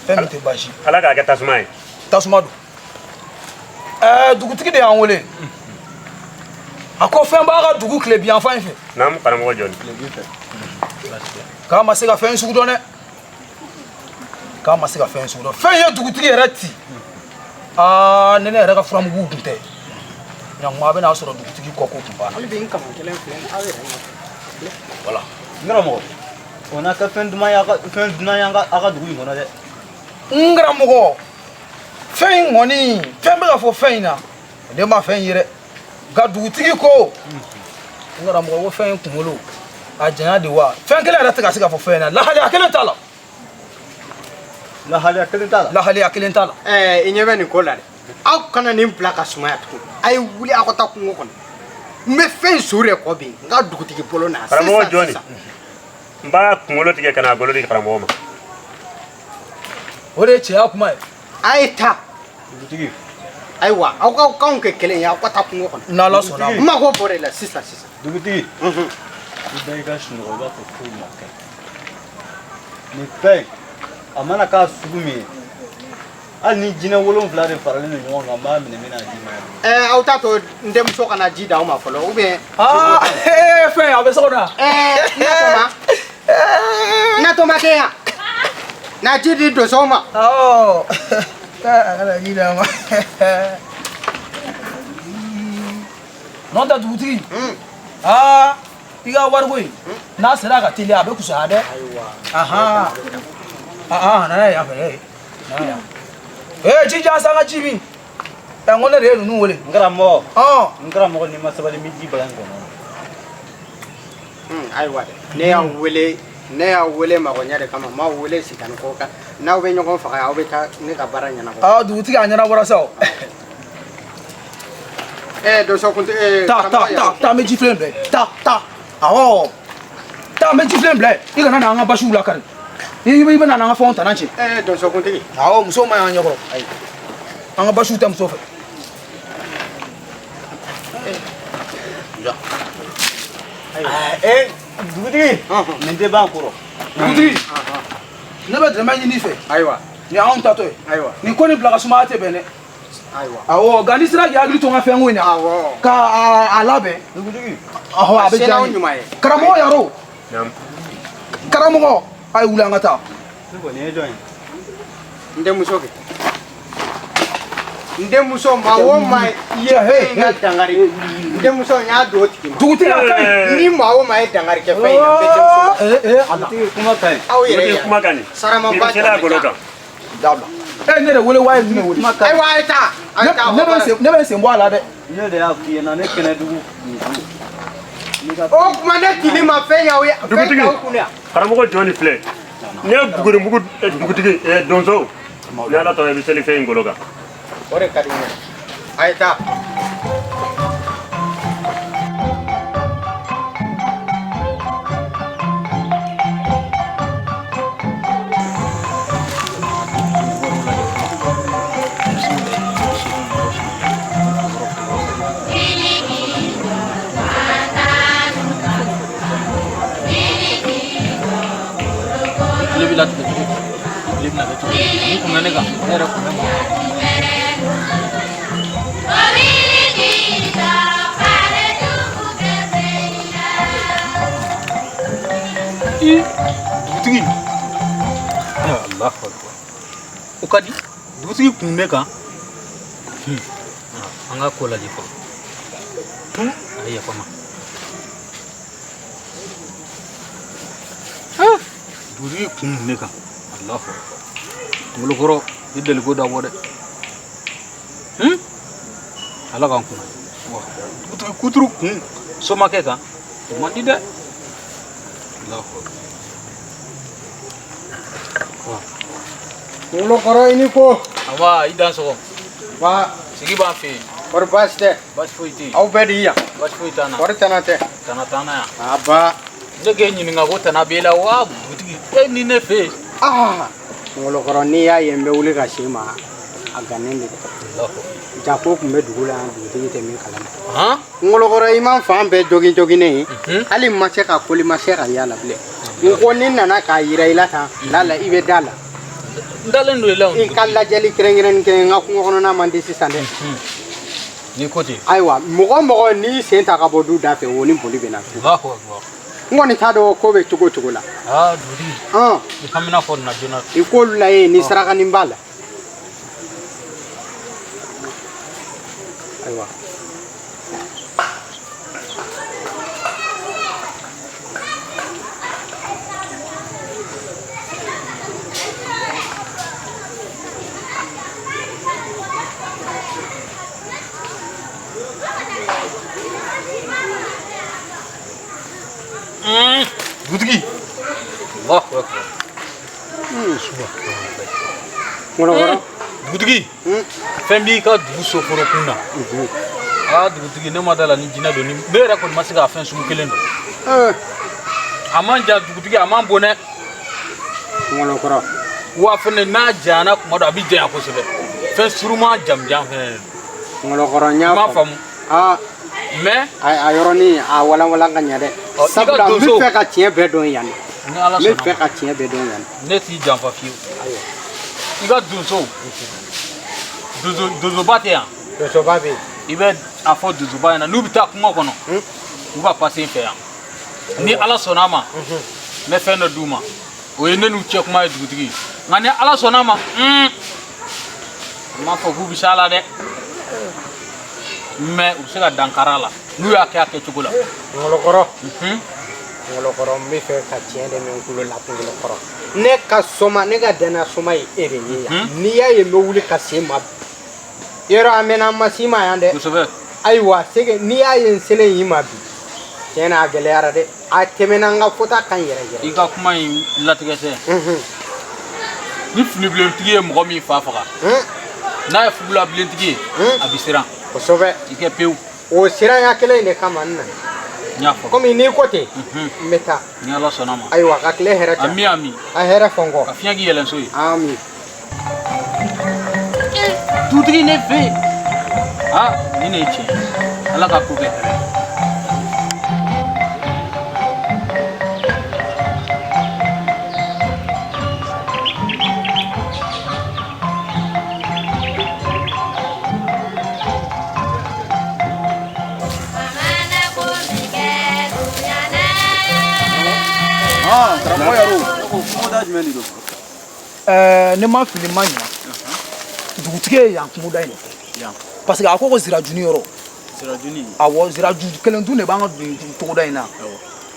Fɛn min tɛ baasi. Ala k'a kɛ tasuma ye. Tasuma don. Dugutigi de y'an wele. A ko fɛn b'a ka dugu tile yanfan in fɛ. Naamu karamɔgɔ jɔni. Tilebin fɛ. K'a ma se ka fɛn sugu dɔn dɛ. K'a ma se ka fɛn sugu dɔn. Fɛn ye dugutigi yɛrɛ ci. Aa, ni ne yɛrɛ ka furamugu tun tɛ. Ɲankuma a bɛna sɔrɔ dugutigi kɔ ko tun banna. Hali bi n kama kelen filɛ aw yɛrɛ ɲɛ. Voilà. N karamɔgɔ, o n'a ka fɛn duman y'a ka fɛn dunan y'an ka aw ka dugu in kɔnɔ dɛ. N karamɔgɔ, fɛn in kɔni, fɛn bɛ ka fɔ fɛn in na, ne ma fɛn ye dɛ. Nka dugutigi ko, n karamɔgɔ, ko fɛn in kunkolo a janya de wa, fɛn kelen yɛrɛ tɛ ka se ka fɔ fɛn in na, lahaliya kelen t'a la. Lahaliya kelen t'a la. Lahaliya kelen t'a la. I ɲɛ bɛ nin ko la dɛ. Aw kana nin bila ka sumaya tugun. A ye wuli aw ka taa kungo kɔnɔ. N bɛ fɛn su de kɔ bi, n ka dugutigi bolo na. Karamɔgɔ jɔni. N b'a kunkolo tigɛ ka n'a golo di karamɔgɔ ma. O de ye cɛya kuma ye. A ye taa. Dugutigi. Ayiwa, aw ka kanw kɛ kelen ye, aw ka taa kungo kɔnɔ. N'Ala sɔnna a ma. N mako bɔra i la sisan sisan. Dugutigi. I da i ka sunɔgɔ i b'a fɔ foyi ma kɛ. Nin fɛn in, a mana k'a sugu min ye, hali ni jinɛ 7 de faralen don ɲɔgɔn kan, n b'a minɛ n bɛna d'i ma yan. Aw t'a to n denmuso ka na ji d'aw ma fɔlɔ ou bien. Aa, fɛn a bɛ so kɔnɔ yan. Natɔma. Natɔma kɛ yan. Na ji di donsow ma. Awɔ. A kana ji d'a ma. N'o tɛ dugutigi. Aa, i ka wariko in, n'a sera ka teliya a bɛ kusaya dɛ. Ayiwa. Ahan. Aa, nana ye yan fɛ dɛ. Nana yan. Ji jan san ka ji min. N ko ne de ye ninnu wele. N karamɔgɔ. Ɔn. N karamɔgɔ, n'i ma sabali n bɛ ji bala n kɔnɔ. Ayiwa dɛ, ne y'aw wele magoɲɛ de kama, n m'aw wele sitani ko kan. N'aw bɛ ɲɔgɔn faga, aw bɛ taa ne ka baara ɲɛnabɔ. Aa, dugutigi a ɲɛnabɔra sa o. Donso kuntigi. Taa, taa, taa, taa, n bɛ ji filen bila yen. Taa, taa. Awɔ. Taa, n bɛ ji filen bila yen. I kana na an ka basiw lakari. I bɛ na n'an ka fɛnw tana cɛ. Donso kuntigi. Awɔ, muso ma ɲi an ɲɛkɔrɔ. Ayi. An ka basiw tɛ muso fɛ. Dugutigi, nin tɛ ban kɔrɔ. Dugutigi, ne bɛ dɛmɛ ɲini i fɛ. Ayiwa. Nin y'anw tatɔ ye. Ayiwa. Nin ko nin bila ka sumaya tɛ bɛn dɛ. Ayiwa. Awɔ, nka n'i sera k'i hakili to n ka fɛnko in na. Awɔ. Ka a labɛn. Dugutigi. Ɔhɔ, a bɛ diya n ye. Ɲuman ye. Karamɔgɔ yaro. Naamu. Karamɔgɔ, a ye wuli an ka taa. Ne kɔni ye jɔn ye? N denmuso kɛ. N denmuso, maa o maa i ye fɛn in ka dankari, n denmuso n y'a don o tigi ma. Dugutigi a ka ɲi. Ni maa o maa ye dankari kɛ fɛn in na, n bɛ denmuso la. Ala. Dugutigi, kuma ka ɲi. Aw yɛrɛ Dugutigi yan. kuma ka ɲi. Sarama N'i ba bɛ sela a golo kan. Dabila. Ne de wele wa ye ne wele. Kuma ka ɲi. Ayiwa, a ye taa. A ye taa. Ne bɛ n sen bɔ a la dɛ. Ne de y'a f'i ɲɛna ne kɛnɛ dugu muso. O tuma ne tili ma fɛn y'aw ye. Fɛn Dugutigi. t'aw kun yan. Karamɔgɔ jɔni filɛ. Ne ye bugurimugu dugutigi donso. Ni Ala tɔgɔ i bɛ seli fɛn in golo kan. O de ka di n ye. A ye taa. Tile bɛ latigɛ cogo di? Tile bɛna kɛ cogo di? Mun kun bɛ ne kan? Ne yɛrɛ kun bɛ mun? I dugutigi. Alahu akbar. O ka di. Dugutigi kun bɛ kan. An ka ko lajɛ fɔlɔ. A ye yafa n ma. Dugutigi kun bɛ kan. Alahu akbar. Kunkolokɔrɔ i daliko dabɔ dɛ. Ala k'an kunna. Dugutigi kuturu kun somakɛ kan o man di dɛ. Alahu akbar. Kunkolokɔrɔ, i ni ko. Aba, i dan sɔgɔ. Ba. Sigi b'an fɛ yen. Kɔri baasi tɛ? Baasi foyi tɛ yen. Aw bɛɛ de yan. Baasi foyi t'an na. Kɔri tana tɛ? Tana t'an na yan. Aba. Ne k'e ɲininka ko tana b'e la wa dugutigi e ni ne fɛ yen. Aa Ngolokɔrɔ, n'i y'a ye n bɛ wuli ka se ma, a gannen de dɛ. Jako tun bɛ dugu la yan, dugutigi tɛ min kalama. Ngolokɔrɔ, i ma fan bɛɛ jogin joginnen ye, hali n ma se ka koli, ma se ka y'a la bilen. N ko ni n nana k'a yira i la tan, lala i bɛ da la. N dalen don i la. I ka lajɛli kɛrɛnkɛrɛnnen kɛ, n ka kungo kɔnɔna man di sisan dɛ. N'i ko ten. Ayiwa, mɔgɔ o mɔgɔ n'i sen ta ka bɔ du da fɛ, o ni boli bɛ na. N kɔni t'a dɔn ko bɛ cogo o cogo la. Aa dugutigi. I hamina fɔ nin na joona. I k'olu lajɛ ni sarakanin b'a la. Ayiwa. Dugutigi. Allahu akbar. Ngolokɔrɔ. Dugutigi. Fɛn b'i ka dugu soforo kun na. Aa dugutigi, ne ma da la ni jinɛ don, ni ne yɛrɛ kɔni ma se k'a fɛn sugu kelen don. A man jan dugutigi, a man bon dɛ. Ngolokɔrɔ. Wa fɛnɛ n'a janyana kuma dɔ, a bɛ janya kosɛbɛ. Fɛn suruman jamujan fɛnɛ de don. Ngolokɔrɔ, n y'a faamu. Aa. Mais a yɔrɔnin a walanwalan ka ɲɛ dɛ. Sabula n bɛ fɛ ka tiɲɛ bɛɛ dɔn yan. Ni Ala sɔnna. N bɛ fɛ ka tiɲɛ bɛɛ dɔn yan. Ne t'i janfa fiyewu. Ayiwa. I ka donso. Donsoba tɛ yan. Donsoba bɛ yen. I bɛ a fɔ donsoba ɲɛna n'u bɛ taa kungo kɔnɔ. U ka pase n fɛ yan. Ni Ala sɔnna a ma. N bɛ fɛn dɔ d'u ma. O ye ne n'u cɛ kuma ye dugutigi. Nka ni Ala sɔnna a ma. N m'a fɔ k'u bɛ s'a la dɛ. Mais u bɛ se ka dankari a la n'u y'a kɛ a kɛcogo la. Ngolokɔrɔ. Ngolokɔrɔ, n bɛ fɛ ka tiɲɛ de mɛn n kulo la. Ngolokɔrɔ, ne ka soma, ne ka danaya soma ye e de ye yan. N'i y'a ye n bɛ wuli ka se ma, yɔrɔ a mɛnna, n ma s'i ma yan dɛ. Kosɛbɛ. Ayiwa, sege n'i y'a ye n selen y'i ma bi, tiɲɛ na a gɛlɛyara dɛ. A tɛmɛna n ka fɔta kan yɛrɛ yɛrɛ. I ka kuma in latigɛ tɛ. Ni finibilentigi ye mɔgɔ min fa faga, n'a ye fugulabilentigi ye, a bɛ siran. Kosɛbɛ. I kɛ pewu. O siranya kelen in de kama n nana. N y'a faamu. Komi n'i ko ten, n bɛ taa. Ni Ala sɔnna ma. Ayiwa, ka tile hɛrɛ caya. Ami ami. Ka hɛrɛ fɔ n kɔ. Ka fiɲɛ k'i yɛlɛnso ye. Ami. Dugutigi ne fɛ yen. Aa nin de ye tiɲɛ ye. Ala ka ko kɛ hɛrɛ ye. Karamɔgɔ yɛrɛ o kungoda jumɛn de don? Ne ma fili ma ɲina, dugutigi ye yan kungoda in de fɔ, parce que a ko ko zirajuni yɔrɔ. Zirajuni? Awɔ, ziraju kelen dun de b'an ka togoda in na.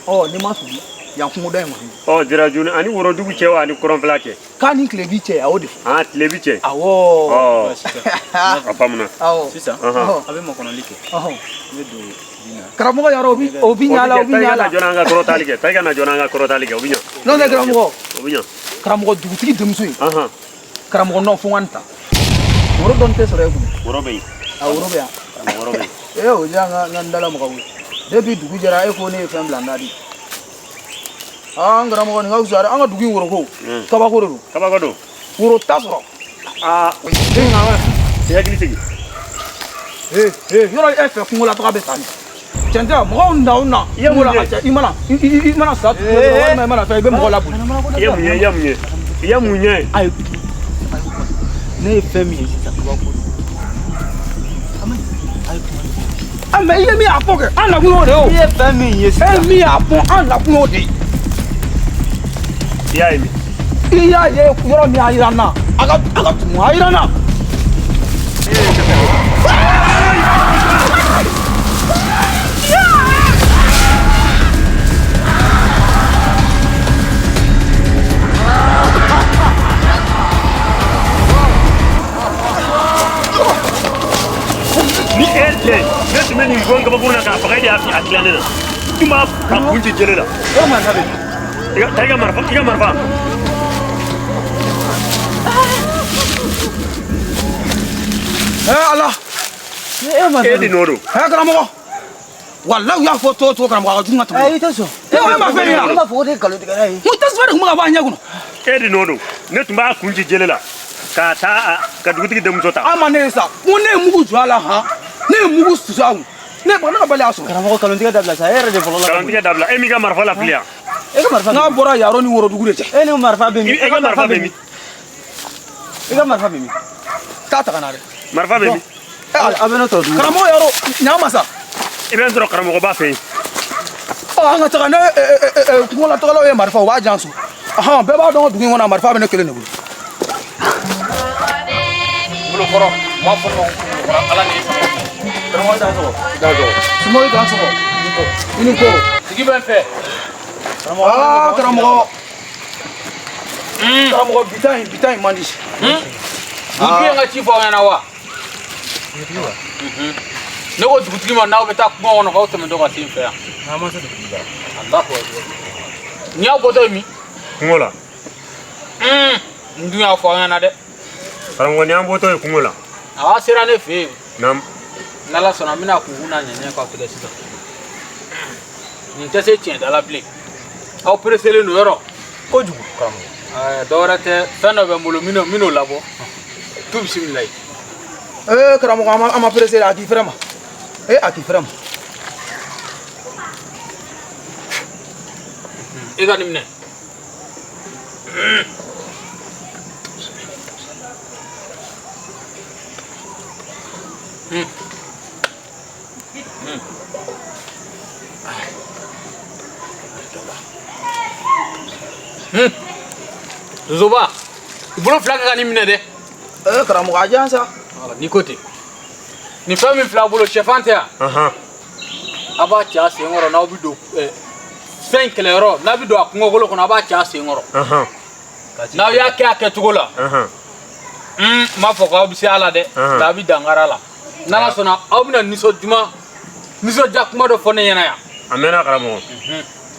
Ɔ ne ma fili, yan kungoda in kɔni. Ɔ zirajuni ani worodugu cɛ wa ani kɔrɔnfɛla cɛ? K'a ni tilebi cɛ, a y'o de fɔ. Ah, tilebi cɛ. Awɔ. Ɔ a faamuna. Awɔ. Sisan a bɛ makɔnɔli kɛ. N bɛ don. Karamɔgɔ yɛrɛ o bi ɲa la, o bi ɲa la. Taa i ka na joona an ka kɔrɔtali kɛ. Taa i ka na joona an ka kɔrɔtali kɛ, o bi ɲa. N'o tɛ karamɔgɔ. O bi ɲa. Karamɔgɔ, dugutigi denmuso in. Karamɔgɔ nɔ fo n ka nin ta. Woro dɔɔni tɛ sɔrɔ e kun. Woro bɛ yen. A woro bɛ yan. Woro bɛ yen. Ee o diya n ka n dala mɔgɔ ye. Depuis dugu jɛra e ko ne ye fɛn bila n da di. Aa n karamɔgɔ, nin ka fisa dɛ. An ka dugu in woro ko. Kabako de don. Kabako don. Woro t'a sɔrɔ. Aa. I hakili sigi. Ee yɔrɔ e fɛ kungo la taga bɛ sa nin. Tiɲɛ tɛ mɔgɔw na o na. I ye mun ye? I mana i mana sa walima i mana fɛn, i bɛ mɔgɔ laboli. I ye mun ye? I ye mun ye? I ye mun ye? Ayi, ne ye fɛn min ye sisan, kabako. Ah mais i ye min y'a fɔ kɛ, an nakun y'o de ye o. I ye fɛn min ye sisan. E min y'a fɔ, an nakun y'o de ye. I y'a ye min? I y'a ye yɔrɔ min, a yira n na. A ka tugu a yira n na. Ni e tɛ, ne tun bɛ nin bɔ n kabakuru la k'a faga, e de y'a a tila ne na. I tun b'a a kun ci jele la. E marifa bɛ min? Taa i ka marifa, i ka marifa. Ala. E de nɔ don. Karamɔgɔ. Walahi u y'a fɔ cogo o cogo karamɔgɔ a ka jugu ka tɛmɛ. I tɛ sɔn. Ne ko e ma fɛn ye wa? Ne b'a fɔ ko ne ye nkalontigɛla ye. N ko tasuma de tun bɛ ka bɔ a ɲɛ kɔnɔ. E de nɔ don. Ne tun b'a kun ci jele la ka taa ka dugutigi denmuso ta. A ma ne ye sa. N ko ne ye mugu jɔ a la han. Ne ye mugu susu a kun. Ne ne ka bali y'a sɔrɔ. Karamɔgɔ nkalontigɛ dabila sa, e yɛrɛ de fɔlɔ la. Nkalontigɛ dabila, e m'i ka marifa lafili yan. E ka marifa. N'a bɔra Yaro ni Worodugu de cɛ. E ni marifa bɛ min? E ka marifa bɛ min? I ka marifa bɛ min? Taa ta ka na dɛ. Marifa bɛ min? A bɛ ne sɔrɔ dugu. Karamɔgɔ Yaro ɲa ma sa. I bɛ n sɔrɔ karamɔgɔba fɛ yen. Ɔ an ka taga ne kungolatagalaw ye marifa u b'a jan so. Ahan bɛɛ b'a dɔn ko dugu in kɔnɔ marifa bɛ ne kelen de bolo. Bolokɔrɔ, n b'a fɔ ne ma ko bolokɔrɔ Ala ni e sago. Karamɔgɔ dan sɔgɔ. Dan sɔgɔ. Sumawo dan sɔgɔ. I ni ko. Sigi bɛ n fɛ. Aa karamɔgɔ. Karamɔgɔ bi ta in man di. Dugutigi ye n ka ci fɔ aw ɲɛna wa? Ne ko dugutigi ma n'aw bɛ taa kungo kɔnɔ k'aw tɛmɛtɔ ka se n fɛ yan. An ma se dugutigi la. Alahu akibaru. Nin y'aw bɔtɔ ye min? Kungo la. N dun y'a fɔ aw ɲɛna dɛ. Karamɔgɔ ni an bɔtɔ ye kungo la. A sera ne fɛ yen. Naamu. N'Ala sɔnna n bɛna kunkun n'a ɲɛɲɛ k'aw tigɛ sisan. Nin tɛ se tiɲɛ da la bilen. Aw pereselen don yɔrɔ. Kojugu karamɔgɔ. Ɛɛ dɔwɛrɛ tɛ, fɛn dɔ bɛ n bolo n bɛn'o labɔ. Tu bisimilayi. Ee karamɔgɔ an ma pressé a k'i fɛrɛ ma. Ee a k'i fɛrɛ ma. I ka nin minɛ. Zoba, i bolo fila kɛ ka nin minɛ dɛ. Ee karamɔgɔ a diyan sa. N'i ko ten. Nin fɛn min filɛ a bolo sɛfan tɛ yan. A b'a ci a sen kɔrɔ n'aw bɛ don fɛn kɛlɛyɔrɔ n'a bɛ don a kungokolo kɔnɔ a b'a ci a sen kɔrɔ. N'aw y'a kɛ a kɛcogo la. N m'a fɔ k'aw bɛ se a la dɛ. Nka a bɛ dankari a la. N'Ala sɔnna aw bɛna nisɔndiya kuma dɔ fɔ ne ɲɛna yan. A mɛnna karamɔgɔ.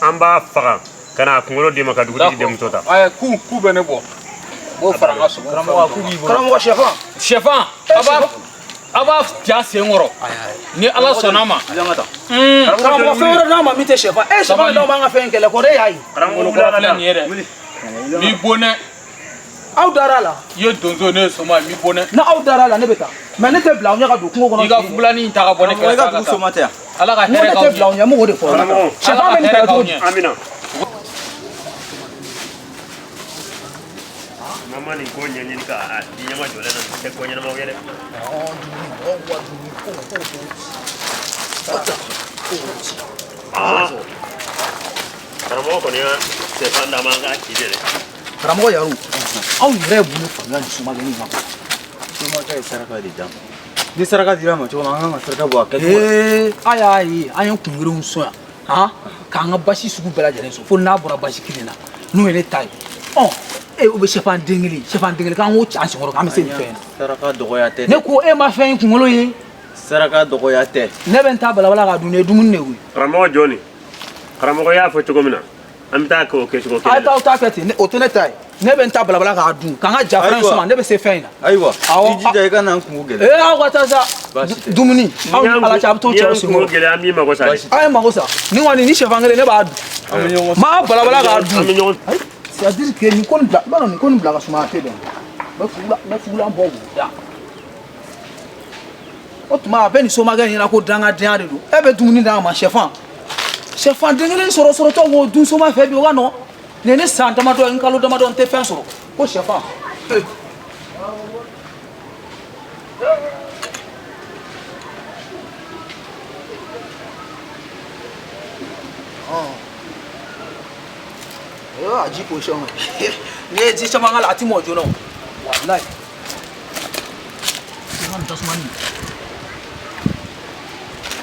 An b'a faga ka n'a kunkolo d'i ma ka dugutigi denmuso ta. Ayi ku bɛ ne bɔ. N b'o fara n ka sogo. Karamɔgɔ ku b'i bolo. Karamɔgɔ sɛfan. Sɛfan a b'a ja sen kɔrɔ. Ni Ala sɔnna a ma. Karamɔgɔ fɛn wɛrɛ d'an ma min tɛ sɛfan. E sɛfan dɔw b'an ka fɛn kɛlɛ kɔrɔ e y'a ye. Karamɔgɔ wuli filɛ nin ye dɛ. N'i bonnɛ. Aw dara a la. I ye donso ne ye soma ye n b'i bonnɛ. N'aw dara a la ne bɛ taa. Mais ne tɛ bila aw ɲɛ ka don kungo kɔnɔ. I ka fugulanin in ta ka bɔ ne kɛrɛfɛ. I ka dugu soma tɛ yan. Ala ka Ne hɛrɛ k'aw tɛ bila aw ɲɛ n b'o de fɔ. Sɛfan bɛ nin kɛlɛ cogo di? Amina. N'an ma nin ko ɲɛɲini k'a di ɲɛma jɔlen na nin tɛ ko ɲɛnamaw ye dɛ. Karamɔgɔ kɔni y'a sɛfan d'an ma an k'a ci de dɛ. Karamɔgɔ Yaro, aw yɛrɛ ye mun de faamuya nin somakɛnin in ma? Somakɛ ye saraka de d'an ma. Ni saraka dira ma cogo min an kan ka saraka bɔ a kɛcogo la. Ee a y'a ye an ye kungerenw sɔn yan han k'an ka basi sugu bɛɛ lajɛlen sɔn fo n'a bɔra basi kelen na n'o ye ne ta ye. Ɔ e o bɛ sɛfan den kelen sɛfan den kelen k'an k'o ci an senkɔrɔ k'an bɛ se nin fɛn in na. Saraka dɔgɔya tɛ dɛ. Ne ko e ma fɛn in kunkolo ye. Saraka dɔgɔya tɛ. Ne bɛ n ta balabala k'a dun nin ye dumuni de ye koyi. Karamɔgɔ jɔni, karamɔgɔ y'a fɔ cogo min na an bɛ taa kɛ o kɛcogo A ye kelen na. t'aw ta kɛ ten o tɛ ne ta ye. Ne bɛ n ta balabala k'a dun k'an ka jafɛn Ayiwa. suma ne bɛ se fɛn in na. Ayiwa Awɔ. i jija i ka na n kungo gɛlɛya. Ee aw ka taa sa dumuni aw ni Ala cɛ a bɛ t'o N'i cɛ aw y'an sen kungo kɔrɔ. gɛlɛya an b'i mago sa dɛ. A ye mago sa ni kɔni ni sɛfan kelen ne b'a dun. An bɛ ɲɔgɔn Maa balabala k'a dun. An bɛ ɲɔgɔn. C'est à dire que nin ko nin bila i b'a dɔn nin ko nin bila ka suma a tɛ bɛn. N bɛ fugulan bɔ k'o da. O tuma a bɛ nin somakɛ ɲɛna ko dangadenya de don. E bɛ dumuni d'a ma sɛfan. Sɛfan den kelen sɔrɔ sɔrɔtɔ k'o dun soma fɛ bi o ka nɔgɔn. Nin ye ne san damadɔ ye n kalo damadɔ n tɛ fɛn sɔrɔ ko sɛfan. Ee. A ji position n'i ye ji caman k'a la a ti mɔ joona o walayi. I ka nin tasuma nin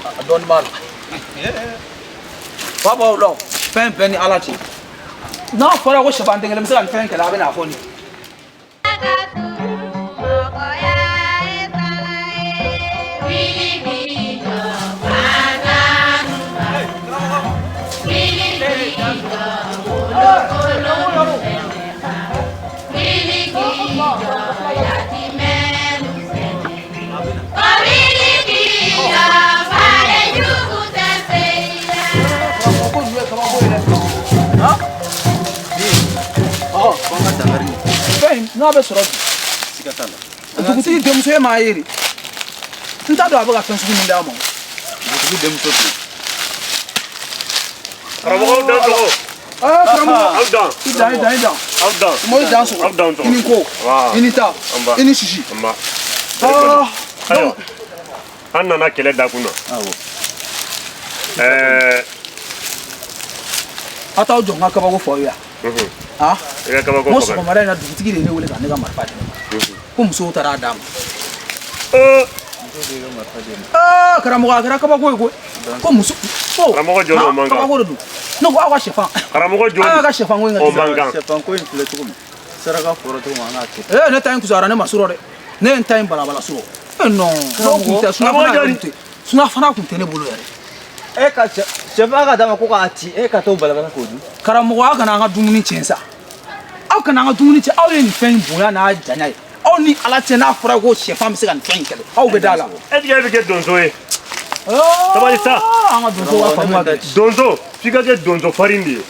a dɔɔnin b'a la. Fa b'aw la o fɛn bɛɛ ni Ala cɛ. N'a fɔra ko sɛfan den kelen bɛ se ka nin fɛn kɛlɛ a bɛ n'a fɔ nin ye. N'a bɛ sɔrɔ bi. Siga t'a la. Dugutigi denmuso e m'a ye de. N t'a dɔn a bɛ ka fɛn sugu min d'a ma. Dugutigi denmuso dun. Karamɔgɔw dan sɔgɔ. Aa karamɔgɔ. Aw dan. I dan i dan i dan. Aw dan. Mo i dan sɔgɔ. Aw dan sɔgɔ. I ni ko. I ni ta. I ni sisi. Nba. Aa. Ayiwa. An nana kɛlɛ dakun na. Awɔ. Ɛɛ. A t'aw jɔ n ka kabako fɔ aw ye yan. Ah. I ka kabako N ko fɔ bani. sɔgɔmada in na dugutigi de ye ne wele ka ne ka marifa di ne ma. Ko musow taara a d'a ma. Aa karamɔgɔ a kɛra kabako ye koyi. Ko muso. Ko Karamɔgɔ jɔn o man kan. Kabako de don. Ne ko aw ka sɛfan. Karamɔgɔ jɔn. Aw ka sɛfan ko in ka O man kan. Sɛfan ko in filɛ cogo min. Saraka fɔra cogo min an k'a kɛ. Ee ne ta in kusayara ne ma surɔ dɛ. Ne ye n ta in balabala surɔ. E non. N'o kun tɛ sunafana yɛrɛ kun tɛ. Sunafana kun tɛ ne bolo yɛrɛ. E ka sɛfan ka d'a ma ko k'a ci e ka t'o balabala k'o dun. Karamɔgɔ aw kana an ka dumuni tiɲɛ sa. Aw kana an ka dumuni tiɲɛ. Aw ye nin fɛn in bonya n'a janya ye. Aw ni Ala cɛ n'a fɔra ko sɛfan bɛ se ka nin fɛn in kɛlɛ. Aw bɛ da la. Est-ce que e bɛ kɛ donso ye? Sabali sa. An ka donso ka faamu ka gɛlɛn. Donso f'i ka kɛ donso farin de ye.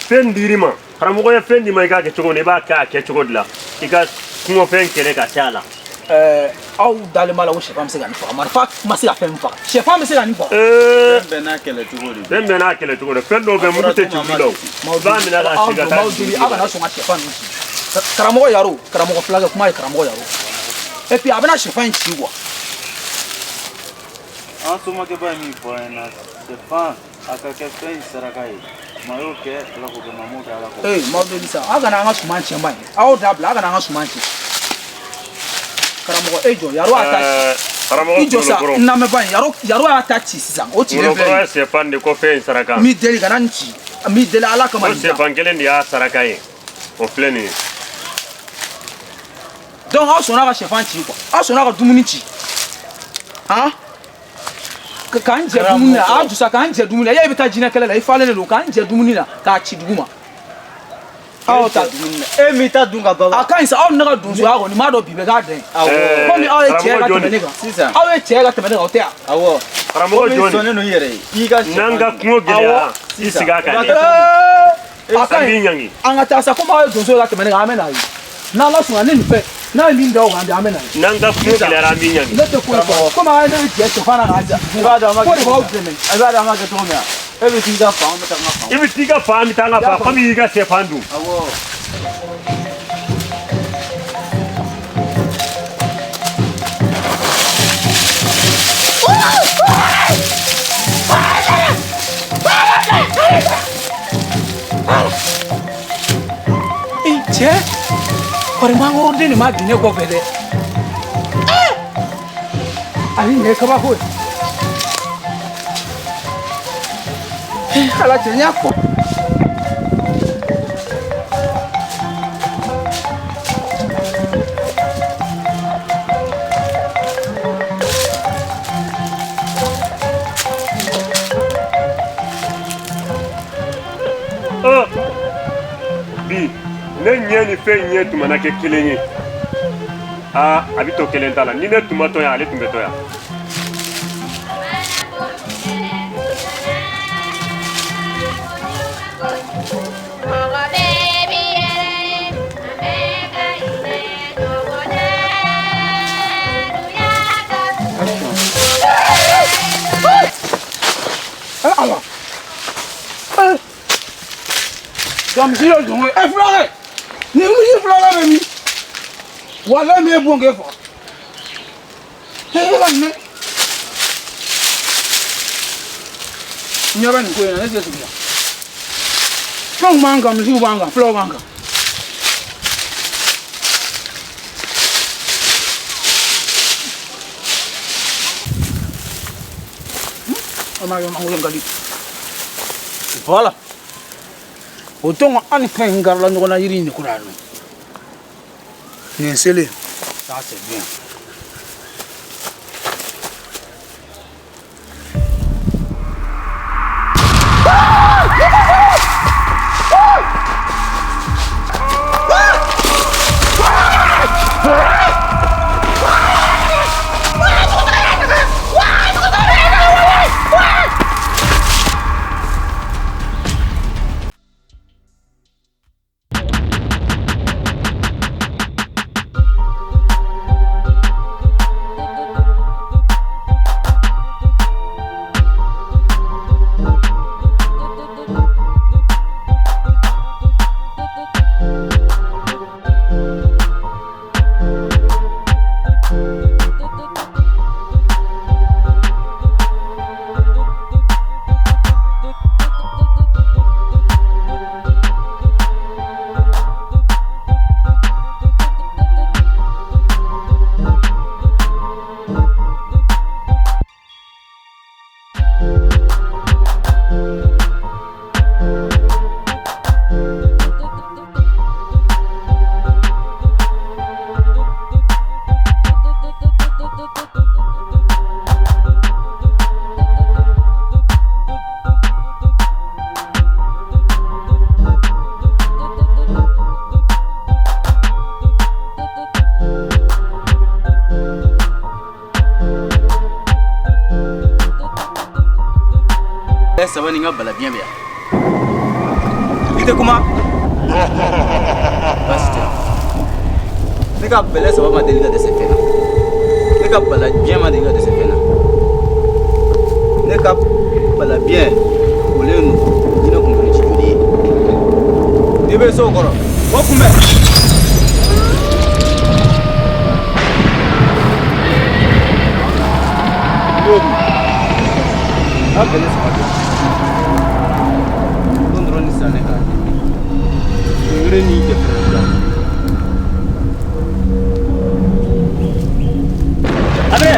Fɛn dir'i ma karamɔgɔ ye fɛn d'i ma i k'a kɛ cogo min na i b'a kɛ a kɛcogo de la i ka kungofɛn kɛlɛ ka se a la. Aw dalen b'a la ko sɛfan bɛ se ka nin faga marifa ma se ka fɛn min faga sɛfan bɛ se ka nin faga. Fɛn bɛɛ n'a kɛlɛ cogo de don. Fɛn bɛɛ n'a kɛlɛ cogo de fɛn dɔw bɛ mugu tɛ ci olu la o. I b'a minɛ k'a ci ka taa. Aw deli aw kana sɔn ka sɛfan ninnu ci. Karamɔgɔ yaro karamɔgɔ filakɛ kuma ye karamɔgɔ yaro. Et puis a bɛna sɛfan in ci quoi. An somakɛba ye min fɔ an ɲɛna sɛfan a ka kɛ fɛn in saraka ye. Maa y'o kɛ Ala k'o kɛ maa m'o kɛ Ala k'o kɛ. Ee maaw deli sa aw kana an ka suman tiɲɛ ban ye aw dabila aw kana an ka suman tiɲɛ. Karamɔgɔ e jɔ yaro y'a ta ci. Karamɔgɔ I jɔ sa n lamɛn ban ye yaro yaro y'a ta ci sisan o cilen filɛ Ngolokɔrɔ nin ye sɛfan de ko fɛn in saraka. ye. N b'i deli kana nin ci n b'i deli Ala kama O nin ta. sɛfan kelen de y'a saraka ye o filɛ nin ye. Donc aw sɔnna ka sɛfan ci quoi aw sɔnna ka dumuni ci. Han k'an jɛ dumuni na aw jɔ sa k'an jɛ dumuni na e bɛ taa jinɛ kɛlɛ la i falen de don k'an jɛ dumuni na k'a ci dugu ma. Aw ta dumuni na. E m'i ta dun ka ban. A ka ɲi sa aw ni ne ka donsoya kɔni m'a dɔn bi bɛ k'a dan ye. Komi aw ye cɛ ka tɛmɛ ne kan. Sisan. Aw ye cɛ ka tɛmɛ ne kan o tɛ yan. Awɔ. Karamɔgɔ Komi jɔn sɔnnen don i yɛrɛ ye. I ka sɛfan N'an ka dun. kungo gɛlɛyara i sigi a kan dɛ. A ka An b'i ɲi ɲangi. an ka taa sa komi aw ye donso ye ka tɛmɛ ne kan an bɛ na ye. N'Ala sɔnna ne nin fɛn n'a ye min da o kan bi an bɛ na ye. N'an ka kungo gɛlɛyara an b'i ɲangi. Ne tɛ foyi fɔ komi aw ye ne bɛ jɛ sɛfan na k'a ja. I b'a dɔn an b'a Ko de b'aw dɛmɛ. I b'a dɔn an b'a kɛ cogo min na. E bɛ t'i ka fan, an bɛ taa n ka fan. I bɛ t'i ka fan, an bɛ taa n ka fan komi i y'i ka sɛfan dun. Awɔ. Ee cɛ kɔri mangoroden de ma bin ne kɔfɛ dɛ. Ani nin ye kabako ye. Ala cɛ n y'a fɔ. Bi ne ɲɛ ni fɛn ɲɛ tun mana kɛ kelen ye aa a bɛ to kelen ta la ni ne tun ma to yan ale tun bɛ to yan. Ala. Misi dɔ jɔn ye. Ɛ fulakɛ nin misi fulakɛ bɛ min? Walayi min ye bon k'e faga. E ka nin ne ɲɛ bɛ nin ko in na ne tɛ sigi yan. Fɛnw b'an kan misiw b'an kan fulaw b'an kan. An b'a kɛ mangoro in ka di. Voilà. O donc an ni fɛn in garila ɲɔgɔn na yiri in de kɔrɔ yan nɔ. Nin selen ça c'est bien. saba ni n ka balabiɲɛ bɛ yan. I tɛ kuma? Baasi tɛ. Ne ka bɛlɛ saba ma deli ka dɛsɛ fɛn na. Ne ka balabiɲɛ ma deli ka dɛsɛ fɛn na. Ne ka balabiɲɛ kolen don jinɛ kunkolo ci joli ye. N'i bɛ so kɔrɔ, o kunbɛn. A bɛlɛ saba bɛ yan. Don dɔrɔn ni sisan ne k'a kɛ. Yiri ni jɛfɛrɛ bila. Abɛ!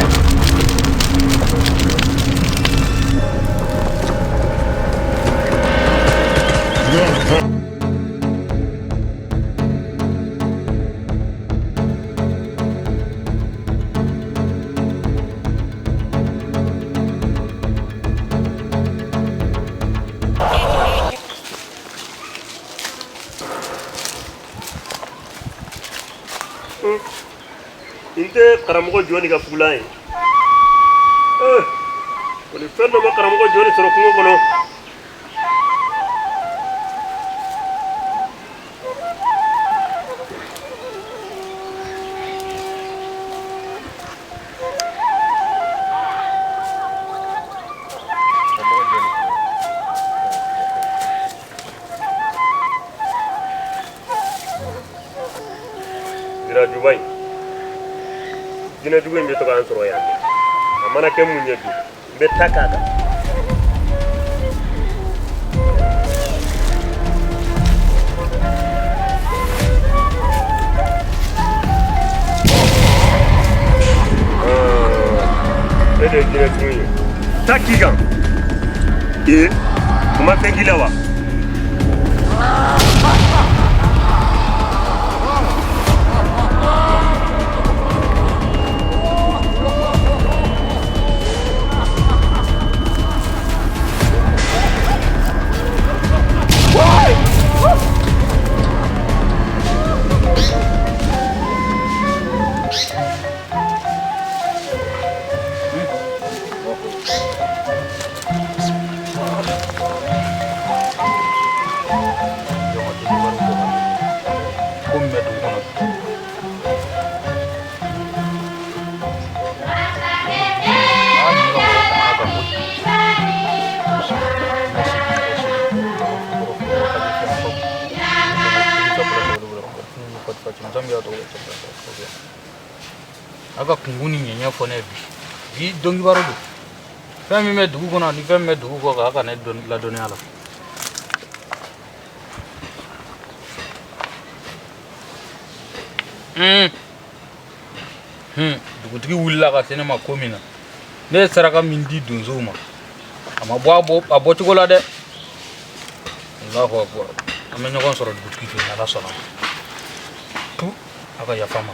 N tɛ karamɔgɔ jɔni ka fugulan ye. O ni fɛn dɔ ma karamɔgɔ jɔni sɔrɔ kungo kɔnɔ. Sirajuba in jinɛjugu in bɛ to k'an sɔrɔ yan a mana kɛ mun ye bi n bɛ taa k'a kan. E de ye jinɛjugu ye taa k'i kan ee o ma fɛn k'i la wa. Ko min bɛ dugu kɔnɔ a ka kunkun ni ɲɛɲɛ fɔ ne bi bi donkibaru don fɛn min bɛ dugu kɔnɔ ni fɛn min bɛ dugu kɔ kan a ka ne ladɔnniya la. Dugutigi wulila ka se ne ma ko min na ne ye saraka min di donsow ma a ma bɔ a bɔcogo la dɛ. Allahu akbar. An bɛ ɲɔgɔn sɔrɔ dugutigi fɛ yen, Ala sɔnna ma. A ka yafa n ma.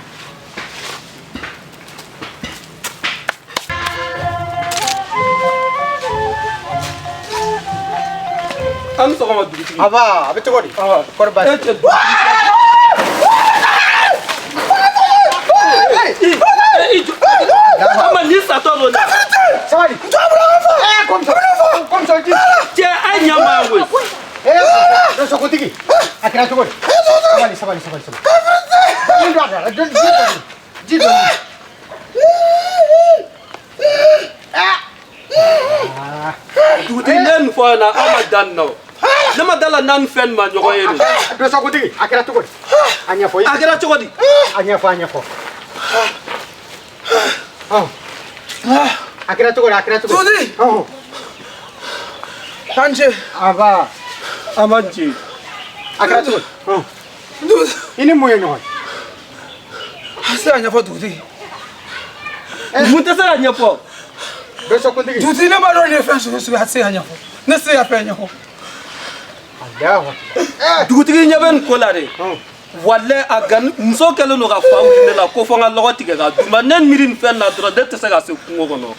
An ni sɔgɔma dugutigi. Aba, a bɛ cogo di? Kɔri baasi E cɛ i jɔ. Ama ni satɔ don dɛ. Sabali. Comme ça. Comme ça, di. Cɛ a ye ɲa ma yan koyi. Donsokutigi, a kɛra cogo di? Sabali, sabali, sabali, sabali. Ji don a da la, ji dɔɔni. Ji dɔɔni. Dugutigi ne ye nin fɔ aw ɲɛna aw ma da nin na o. Ne ma da la n'a ni fɛn nin ma ɲɔgɔn ye de. Donsokutigi, a kɛra cogo di? A ɲɛfɔ. A kɛra cogo di? A ɲɛfɔ, a ɲɛfɔ. A kɛra cogo di? A kɛra cogo di? Dugutigi. An ce. Aba. An ma ce. A kɛra cogo di? I ni mun ye ɲɔgɔn ye? A se ka ɲɛfɔ dugutigi. Mun tɛ se ka ɲɛfɔ? Donsokutigi. Dugutigi ne b'a dɔn nin ye fɛn sugu sugu ye a tɛ se ka ɲɛfɔ. Ne tɛ se ka fɛn ɲɛfɔ. Dugutigi ɲɛ bɛ nin ko la de. Walayi a gani muso kɛlen don ka fa wuli ne la ko fo n ka lɔgɔ tigɛ ka d'u ma ne miiri nin fɛn na dɔrɔn ne tɛ se ka se kungo kɔnɔ.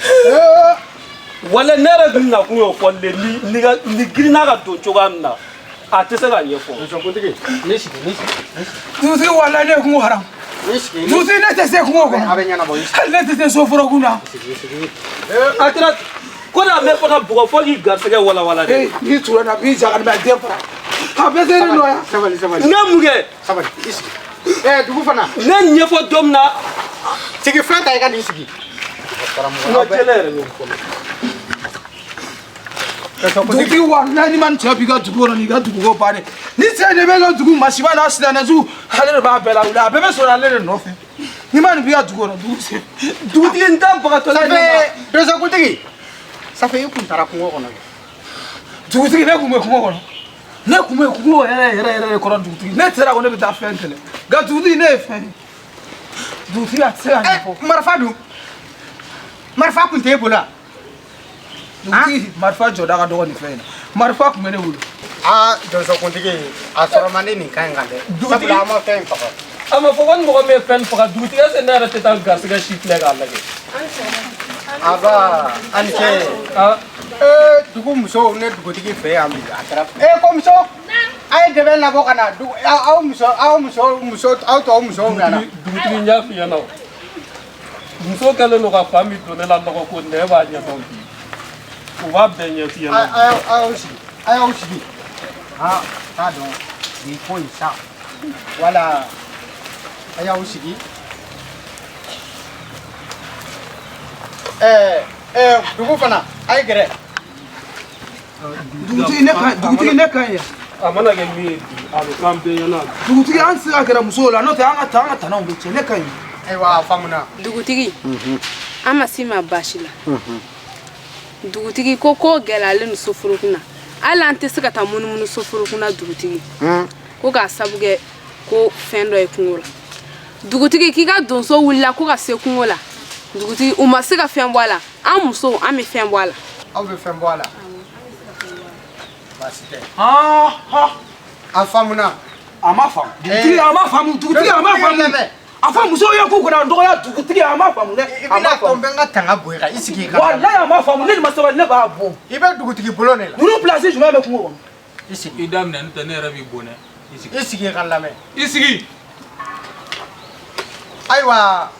Walayi ne yɛrɛ dun nakun y'o fɔli de ni ka ni girinna ka don cogoya min na a tɛ se ka ɲɛfɔ. Donsokutigi, n'i sigi, n'i sigi. Dugutigi walayi ne ye kungo haram. Dugutigi ne tɛ se kungo kɔnɔ. A bɛ ɲɛnabɔ. Hali ne tɛ se soforokun na. Sigi, sigi. A kɛra Ko n'a mɛ fana bugɔ fo k'i garisɛgɛ walawala dɛ. N'i tura na b'i ja ka den fara. A bɛɛ tɛ ne nɔ ya. Sabali sabali. Ne mun kɛ? Sabali i sigi. Dugu fana. Ne ɲɛfɔ don min na. Sigi fɛn ta i ka n'i sigi. N ka jɛlɛ yɛrɛ bɛ n kɔnɔ. Dugutigi walayi n'i ma nin cɛ b'i ka dugu kɔnɔ n'i ka duguko bannen ni cɛ de bɛ ka dugu masiba n'a sitanɛjugu ale de b'a bɛɛ lawuli a bɛɛ bɛ sɔrɔ ale de nɔfɛ n'i ma nin b'i ka dugu kɔnɔ dugu se. Dugutigi n t'a bagatɔ la. Safe donsokuntigi. Safe i kun taara kungo kɔnɔ. Dugutigi ne kun bɛ kungo kɔnɔ. Ne kun bɛ kungo yɛrɛ yɛrɛ yɛrɛ de kɔnɔ dugutigi ne sera ko ne bɛ taa fɛn kɛlɛ nka dugutigi ne ye fɛn ye dugutigi a tɛ se ka ɲɛfɔ. Marifa dun marifa kun t'e bolo wa. Dugutigi marifa jɔda ka dɔgɔ nin fɛn in na marifa kun bɛ ne bolo. Aa donsokuntigi a sɔrɔ man di nin kan in kan dɛ. Dugutigi sabula an ma fɛn in faga. A ma fɔ ko ni mɔgɔ min ye fɛn faga dugutigi est-ce que ne yɛrɛ tɛ taa garisɛgɛ si filɛ k'a lajɛ. Aba a ni ce. Dugu musow ne dugutigi fɛ yan bi a kɛra. Ko muso a ye dɛbɛ labɔ ka na dugu aw muso aw muso muso aw tɔw musow nana. Dugutigi n y'a f'i ɲɛna o muso kɛlen don ka fa min don ne la nɔgɔ ko nɛ b'a ɲɛdɔn bi u b'a bɛɛ ɲɛf'i ɲɛna. A y'aw sigi a y'aw sigi. Ah t'a dɔn nin ko in sa wala a y'aw sigi. Dugu fana a ye gɛrɛ. Dugutigi ne ka dugutigi ne ka ɲi. A mana kɛ min ye bi a bɛ k'an bɛɛ ɲɛna. Dugutigi an tɛ se ka gɛrɛ musow la n'o tɛ an ka taa an ka tanaw bɛ tiɲɛ ne ka ɲi. Ayiwa a faamuna. Dugutigi an ma s'i ma baasi la. Dugutigi ko gɛlɛyalen don soforokun na hali an tɛ se ka taa munumunu soforokun na dugutigi. Ko k'a sabu kɛ ko fɛn dɔ ye kungo la. Dugutigi k'i ka donso wulila ko ka se kungo la. Dugutigi u ma se ka fɛn bɔ a la an musow an bɛ fɛn bɔ a la. Aw bɛ fɛn bɔ a la. Baasi tɛ. A faamuna. A ma faamu. Dugutigi a ma faamu dugutigi a ma faamu. A fɔ musow ye k'u kana dɔgɔya dugutigi a ma faamu dɛ. I bɛna to n bɛ n ka tanga bɔ i kan i sigi i ka. Walayi a ma faamu ne de ma sabali ne b'a bɔ. I bɛ dugutigi bolo de la. Ninnu place jumɛn bɛ kungo kɔnɔ. I sigi. I daminɛ n'o tɛ ne yɛrɛ b'i bon dɛ. I sigi. I sigi i ka n lamɛn. I sigi. Ayiwa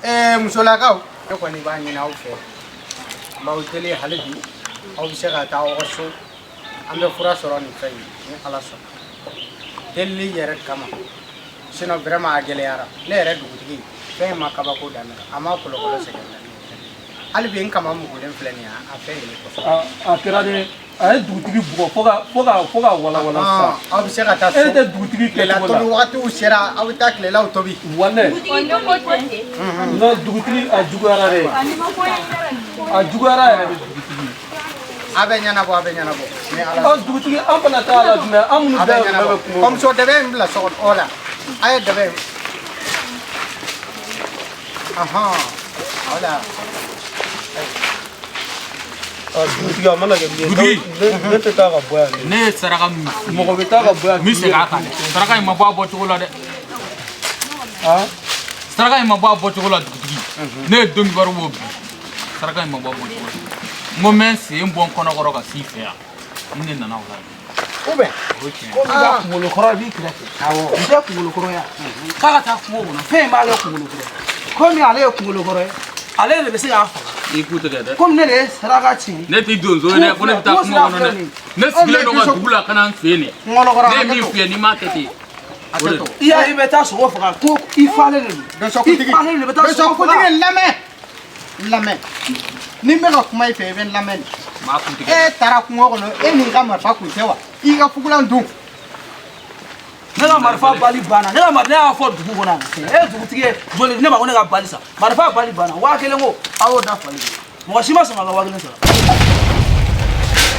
musolakaw ne kɔni b'a ɲini aw fɛ n b'aw deli hali bi aw bɛ se ka taa aw ka so an bɛ fura sɔrɔ nin fɛn in ni Ala sɔnna delili yɛrɛ kama sinon vraiment a gɛlɛyara ne yɛrɛ dugutigi fɛn in ma kabako da ne kan a ma kɔlɔkɔlɔ sɛgɛn na hali bi n kama mugulen filɛ nin ye a fɛn in kosɔn. A kɛra dɛ a ye dugutigi bugɔ fo ka walawala sisan. Aw bɛ se ka taa so e tɛ dugutigi kɛcogo la. Tilela tobi wagatiw sera aw bɛ taa tilelaw tobi. Walayi. Non dugutigi a juguyara dɛ. A juguyara yɛrɛ de dugutigi. A bɛ ɲɛnabɔ a bɛ ɲɛnabɔ. Dugutigi an fana t'a la jumɛn an minnu bɛɛ bɛ kungo. Kɔmuso dɛbɛ in bila so kɔnɔ o la a ye dɛbɛ in. Wala. Dugutigi a mana kɛ min ye ne tɛ taa ka bɔ yan. Ne ye saraka min mɔgɔ bɛ taa ka bɔ yan. N bɛ segin a kan dɛ saraka in ma bɔ a bɔcogo la dɛ. Saraka in ma bɔ a bɔcogo la dugutigi. Ne ye don kibaru bɔ bi saraka in ma bɔ a bɔcogo la. N ko n bɛ n sen bɔ n kɔnɔkɔrɔ ka s'i fɛ yan n de nana o la. Ou bien ko b'i ka kunkolo kɔrɔ b'i kɛrɛfɛ. Awɔ n tɛ kunkolo kɔrɔ ya k'a ka taa kungo kɔnɔ fɛn in b'a kɛ kunkolo kɔrɔ komi ale ye kunkolo kɔrɔ ye ale de bɛ se k'a faga. I k'u tigɛ dɛ. Komi ne de ye saraka ci. Ne t'i donso ye dɛ ko ne bɛ taa kungo kɔnɔ dɛ. Ne sigilen don ka dugu la ka na n fɛ yen ne ye min f'i ye n'i m'a kɛ ten. O de don. I y'a ye i bɛ taa sogo faga ko i falen de don. Donsokuntigi I falen de bɛ taa sogo faga. Donsokuntigi lamɛn lamɛn ni n bɛ ka kuma i fɛ i bɛ n lamɛn de. Maa kun tigɛ. E taara kungo kɔnɔ e ni n ka marifa kun tɛ wa i ka fugulan dun. Ne ka marifa bali banna ne ka marifa ne y'a fɔ dugu kɔnɔ yan e dugutigi ye joli ne ma ko ne ka bali san marifa bali banna 1000 ko a y'o da fali mɔgɔ si ma sɔn ka 1000 sara.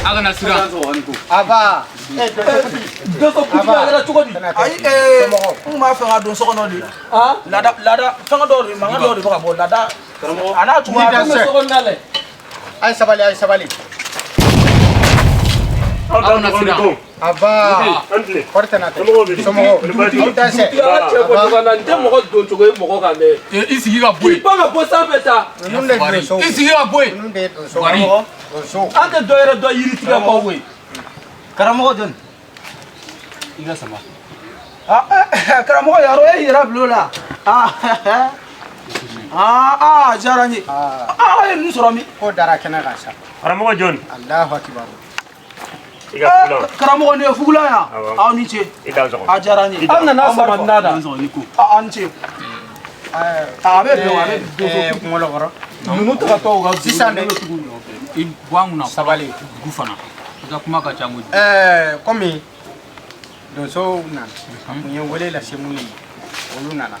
A kana siran. Aba. Donsokuntigi a kɛra cogo di. Ayi n kun b'a fɛ ka don so kɔnɔ de. Laada laada fɛngɛ dɔw de mankan dɔw de bɛ ka bɔ laada. A n'a cogoya Ni An bɛ so kɔnɔna lɛ. A ye sabali a ye sabali. Aw kana siran. Aba. Kɔri tɛ na tɛ. Somɔgɔw. Aw tɛ se. Dugutigi ala cɛ bɔ ɲɔgɔn na n tɛ mɔgɔ don cogo ye mɔgɔ kan dɛ. I sigi ka bɔ K'i yen. pan ka bɔ sanfɛ ta. Ninnu de ye donsow. I sigi ka bɔ yen. Ninnu de ye donsow. Wari. Donsow. An tɛ dɔ yɛrɛ dɔn yiri tigɛ kɔ koyi. Karamɔgɔ jɔn. I ka sama. Karamɔgɔ yaro e yɛrɛ bil'o la. A diyara n ye. A ye ninnu sɔrɔ min. Ko dara kɛnɛ kan sa. Karamɔgɔ Jɔn. Alahu akibaru. I ka fugulan. Karamɔgɔ nin ye fugulan yan. Awɔ. Aw ni ce. I dansɔgɔ. A diyara n ye. An nana sama na da. Aw ni ce. A bɛ bɛn wa, a bɛ bɛn. Kunkolo kɔrɔ. Ninnu tagatɔ u ka dugu Sisan de. ne bɛ tugu u nɔfɛ. I bɔ an kunna. Sabali. Dugu fana. I ka kuma ka ca kojugu. Komi donsow nana, a kun ye wele lase minnu ma, olu nana.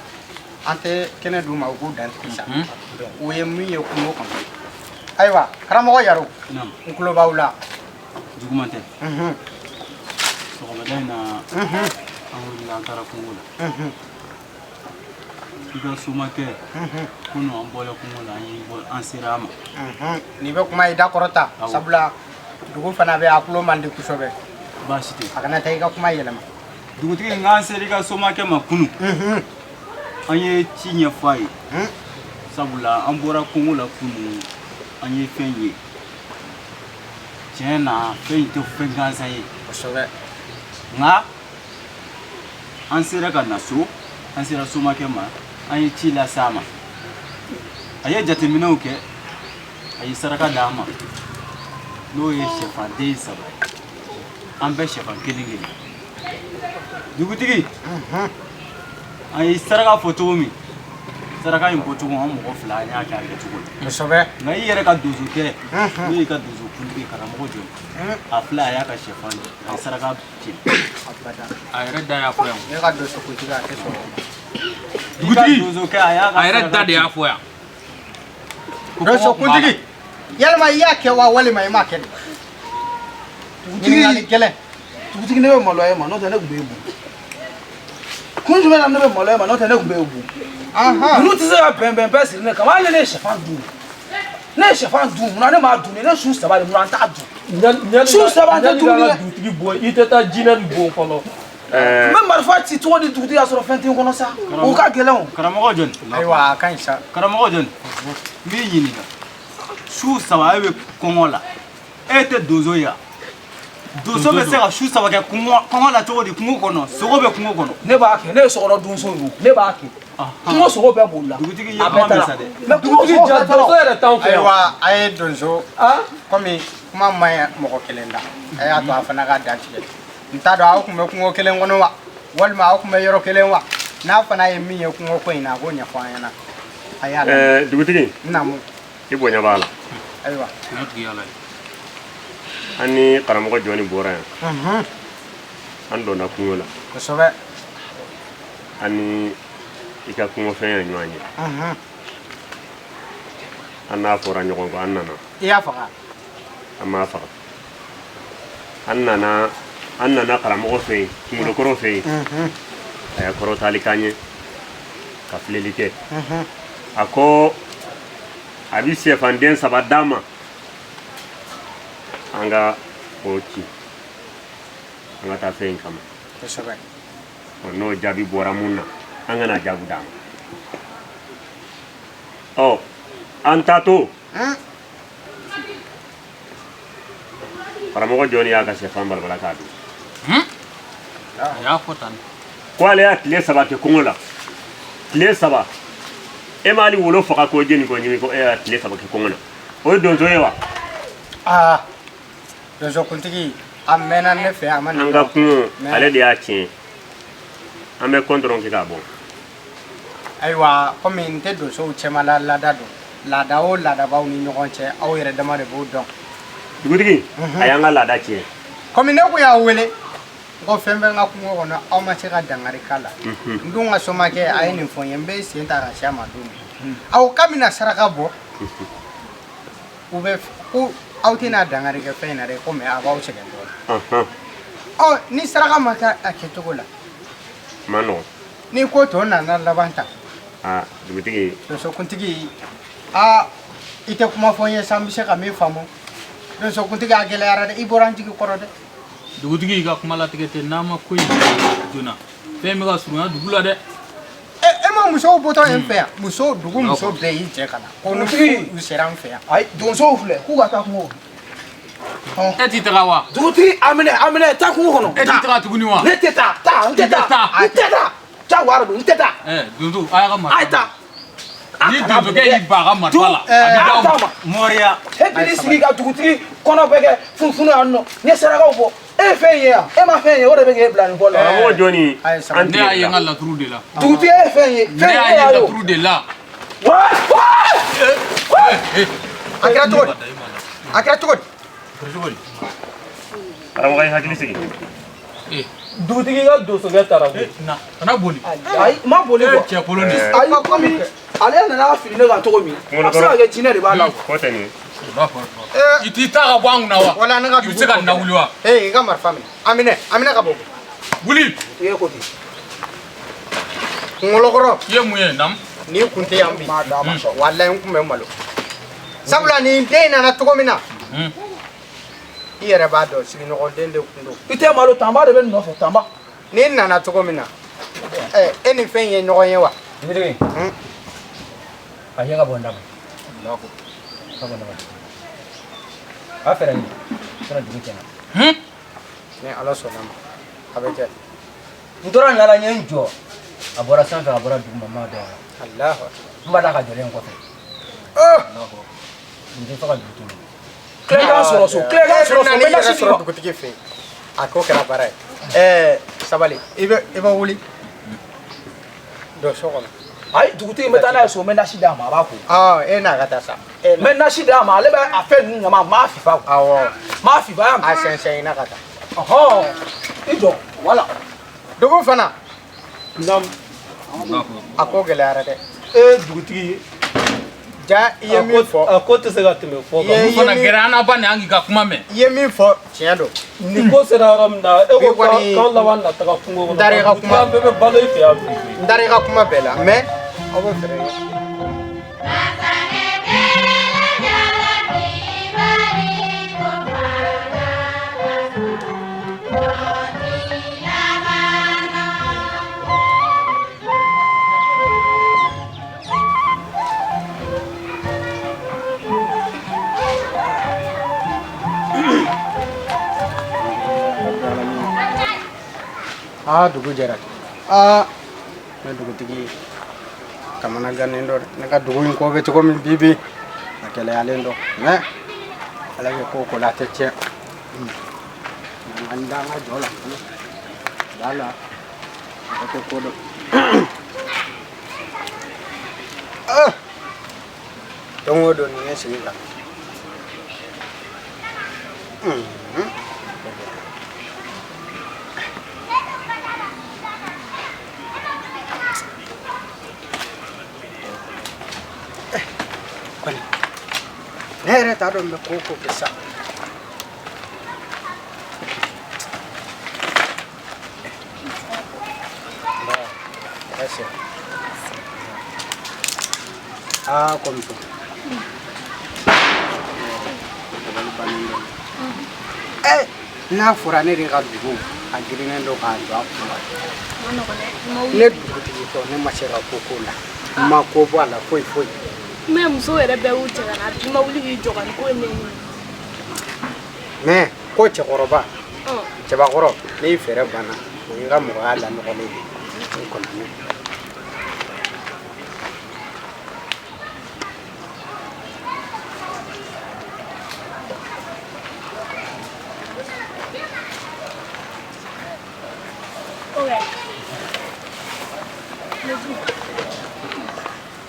An tɛ kɛnɛ d'u ma u k'u dantigɛ sa. U ye min ye kungo kɔnɔ. Ayiwa, karamɔgɔ Yaro, n tulo b'aw la. Juguman tɛ. Sɔgɔmada in na, an wulila an taara kungo la. I ka somakɛ, kunun an bɔra kungo la, an y'i bɔ, an sera a ma. N'i bɛ kuma i da kɔrɔ ta, sabula dugu fana bɛ a tulo man di kosɛbɛ. Baasi tɛ. A kana taa i ka kuma yɛlɛma. Dugutigi, n k'an sera i ka somakɛ ma kunun. An ye ci ɲɛfɔ a ye. Sabula an bɔra kungo la kunun, an ye fɛn ye. Tiɲɛ na, fɛn in tɛ fɛn gansan ye. Kosɛbɛ. Nka an sera ka na so, an sera somakɛ ma, an ye ci lase a ma. A ye jateminɛw kɛ, a ye saraka d'an ma. N'o ye sɛfanden 3 ye. An bɛɛ sɛfan kelen kelen. Dugutigi, an ye saraka fɔ cogo min, saraka in bɔcogo an mɔgɔ 2 an y'a kɛ a kɛcogo la. Kosɛbɛ. Nka i yɛrɛ ka donsokɛ, n'o y'i ka donsokuntigi karamɔgɔ Jɔn, a filɛ a y'a ka sɛfan a ye saraka tiɲɛ. A yɛrɛ da y'a fɔ yan. Ne ka donsokuntigi a tɛ sɔrɔ. Dugutigi, donsokɛ a y'a ka a yɛrɛ da de y'a fɔ yan. Donsokuntigi, yalima i y'a kɛ wa walima i m'a kɛ de? Ɲininkali gɛlɛn. Dugutigi, ne bɛ maloya e ma, n'o tɛ ne tun b'e bon. Kun jumɛn na ne bɛ maloya e ma, n'o tɛ ne tun b'e bon. Ninnu tɛ se ka bɛn bɛɛ siri ne kama, hali ne ye sɛfan dun. Ne ye sɛfan dun, munna ne m'a dun? Ne su 3 de, munna an t'a dun? Su 3 an tɛ dumuni kɛ. Dugutigi bɔ, i tɛ taa jinɛ nin bon fɔlɔ. N bɛ marifa ci cogo di dugutigi y'a sɔrɔ fɛn tɛ n kɔnɔ sa? O ka gɛlɛn o. Karamɔgɔ Jɔn. Ayiwa, a ka ɲi sa. Karamɔgɔ Jɔn, n b'i ɲininka. Su 3 e bɛ kɔngɔ la, e tɛ donso ye wa? Donso bɛ se ka su 3 kɛ kɔngɔ la cogo di kungo kɔnɔ? Sogo bɛ kungo kɔnɔ. Ne b'a kɛ, ne ye sokɔnɔ donso ye o, ne b'a kɛ. Kungo sogo bɛɛ b'olu la. Dugutigi ye A kuma bɛɛ mɛn taara. sa dɛ. Mais kungo sogo bɛɛ taara o. Donso yɛrɛ t'anw fɛ yan. Ayiwa, a ye donso, komi kuma man ɲi mɔgɔ kelen da, a y'a to a fana ka dantigɛ. N t'a dɔn aw tun bɛ kungo kelen kɔnɔ wa, walima aw tun bɛ yɔrɔ kelen wa? N'a fana ye min ye kungo ko in na, a k'o ɲɛfɔ an ɲɛna. A y'a lamɛn. Dugutigi. Naamu. I bonya b'a la. Ayiwa. Tiɲɛ tigi y'Ala ye. An ni karamɔgɔ Jɔni bɔra yan. An donna kungo la. Kosɛbɛ. An ni i ka kungofɛn ye ɲɔgɔn ye. An n'a fɔra ɲɔgɔn kɔ, an nana. I y'a faga? An m'a faga. An nana karamɔgɔ fɛ yen, kunkolokɔrɔ fɛ yen. A ye kɔrɔtali k'an ye, ka filɛli kɛ. A ko a bɛ sɛfanden 3 d'an ma. An ka o ci, an ka taa fɛn in kama. Kosɛbɛ. N'o jaabi bɔra mun na, an kana jaabi d'a ma. Ɔ, an taatɔ, karamɔgɔ Jɔni y'a ka sɛfan balabala k'a dun. A y'a fɔ tan. Ko ale y'a tile 3 kɛ kungo la. Tile 3. E m'ale wolo faga k'o jeni k'o ɲimi, ko e y'a tile 3 kɛ kungo la. O ye donso ye wa? Aa, donsokuntigi, a mɛnna ne fɛ, a ma nin An ka kungo, Mais ale de y'a tiɲɛ. An bɛ kɔn dɔrɔn kɛ k'a bɔ. Ayiwa, komi n tɛ donsow cɛma la laada dɔn, laada o laada b'aw ni ɲɔgɔn cɛ, aw yɛrɛ dama de b'o dɔn. Dugutigi, a y'an ka laada tiɲɛ. Komi ne kun y'a wele, n ko fɛn bɛ n ka kungo kɔnɔ, aw ma se ka dankari k'a la. N dun ka somakɛ a ye nin fɔ n ye, n bɛ sen ta ka se a ma don min. Aw k'a bɛna saraka bɔ, u bɛ ko aw tɛna dankari kɛ fɛn in na dɛ, komi a b'aw sɛgɛn dɔɔnin. Ɔ, ni saraka ma kɛ a kɛcogo la. Ma nɔgɔn. Ni ko tɔ nana laban ta. Aa, dugutigi. Donsokuntigi, aa, i tɛ kuma fɔ n ye sa, n bɛ se ka min faamu. Donsokuntigi, a gɛlɛyara dɛ, i bɔra n jigi kɔrɔ dɛ. Dugutigi, i ka kuma latigɛ tɛ, n'a ma ko in joona, fɛn bɛ ka surunya dugu la dɛ. E ma musow bɔtɔ ye n fɛ yan, muso dugu muso bɛɛ y'i jɛ ka na ko ni u sera n fɛ yan. Ayi, donsow filɛ, k'u ka taa kungo kɔnɔ. E t'i taga wa? Dugutigi, a minɛ, taa kungo kɔnɔ. E t'i taga tuguni wa? Ne tɛ taa, taa, n tɛ taa, n tɛ taa. Jagoya don, n tɛ taa. Donso, a y'a ka marifa. A ye taa. Ni donsokɛ y'i ban a ka marifa la, a bɛ d'aw ma. Moriya. E b'i sigi ka dugutigi kɔnɔ bɛɛ kɛ funufunu yan nɔ. N ye sarakaw bɔ. E ye fɛn ye yan. E ma fɛn ye, o de bɛ k'e bila nin ko la. Karamɔgɔ jɔni an Ne y'a ye n ka laturu de la. Dugutigi e ye fɛn ye. Ne Fɛn y'a e ye y'a ye o. laturu de la. A kɛra cogo di? A kɛra cogo di? Karamɔgɔ ye hakili sigi. Dugutigi ka donsokɛ taara koyi. Na, kana boli. Ayi, n ma boli quoi. Cɛ kolon de. Ayi, komi ale nana fili ne kan cogo min, a bɛ se ka kɛ jinɛ de b'a la quoi. Ko tɛ nin ye. I t'i ta ka bɔ an kunna wa? Wala ne ka I bɛ se ka nin lawuli wa? Ee, i ka marifa minɛ. A minɛ, a minɛ ka bɔ. Wuli. I ye ko di? Kunkolokɔrɔ. I ye mun ye nam? N'i kun tɛ yan bi, walayi n kun bɛ malo. Sabula nin den in nana cogo min na, i yɛrɛ b'a dɔn sigiɲɔgɔn den de kun don. I tɛ malo, tanba de bɛ nin nɔfɛ, tanba. N'i nana cogo min na, ɛ e ni fɛn in ye ɲɔgɔn ye wa? Dugutigi. A ɲɛ ka bɔ n da ma. Ka bɔ n da ma. A fɛɛrɛ ɲini. Sinon dugu tiɲɛna. Ni Ala sɔnna ma, a bɛ kɛ. N tora nin la n ye n jɔ. A bɔra sanfɛ, a bɔra duguma, n m'a dɔn a la. Alahu N b'a la ka jɔlen kɔfɛ. Nin tɛ fɔ ka dugu to. Tilegan sɔrɔ so, tilegan sɔrɔ so, n bɛ nasi d'i sɔrɔ ma. dugutigi fɛ yen. A ko kɛra baara ye. Ɛɛ sabali, i bɛ wuli. Don so kɔnɔ. Ayi, dugutigi n bɛ taa n'a ye so, n bɛ nasi d'a ma, a b'a ko. Ɔ e n'a ka taa sa. N bɛ nasi d'a ma, ale bɛ a fɛn ninnu ɲama, n b'a fifa quoi. Awɔ. N b'a fifa y'a mɛn. A sɛnsɛn i n'a ka taa. Ɔhɔn, i jɔ, voilà. Dugu fana. Naamu. A ko gɛlɛyara dɛ. E dugutigi. Ja i ye min fɔ. A ko tɛ se ka tɛmɛ fɔ kan. Olu fana gɛrɛ an na ba nin an k'i ka kuma mɛn. I ye min fɔ tiɲɛ don. Nin ko sera yɔrɔ min na, e ko Bi kɔni- k'anw laban na taga kungo kɔnɔ. N taara i ka kuma. An bɛɛ bɛ balo i fɛ yan bi. N taara i ka kuma bɛɛ la mais aw bɛ fɛɛrɛ kɛ. Aa dugu jɛra. Aa ne dugutigi kamana gannen dɔ dɛ. Ne ka dugu in ko bɛ cogo min bi bi a gɛlɛyalen dɔ mais ala bɛ ko o ko la a tɛ tiɲɛ. N da n ka jɔ la da la a tɛ ko dɔn. Ah! Don o don nin ye sigi kan. Kɔni ne yɛrɛ t'a dɔn n bɛ ko o ko kɛ sa. Nba, Aa kɔmuso. Dabali bannen dɔ. Ɛ n'a fɔra ne de ka dugu a girinnen don k'a jɔ a kun na. Ne dugutigi tɔ ne ma se ka ko k'o la. N ma ko bɔ a la foyi foyi. Mais musow yɛrɛ bɛɛ y'u cɛ ka na bi ma wuli k'i jɔ ka nin ko in ɲɛɲini. Mais ko cɛkɔrɔba cɛbakɔrɔ n'i fɛɛrɛ banna o y'i ka mɔgɔya lanɔgɔlen ye. N kɔnɔ.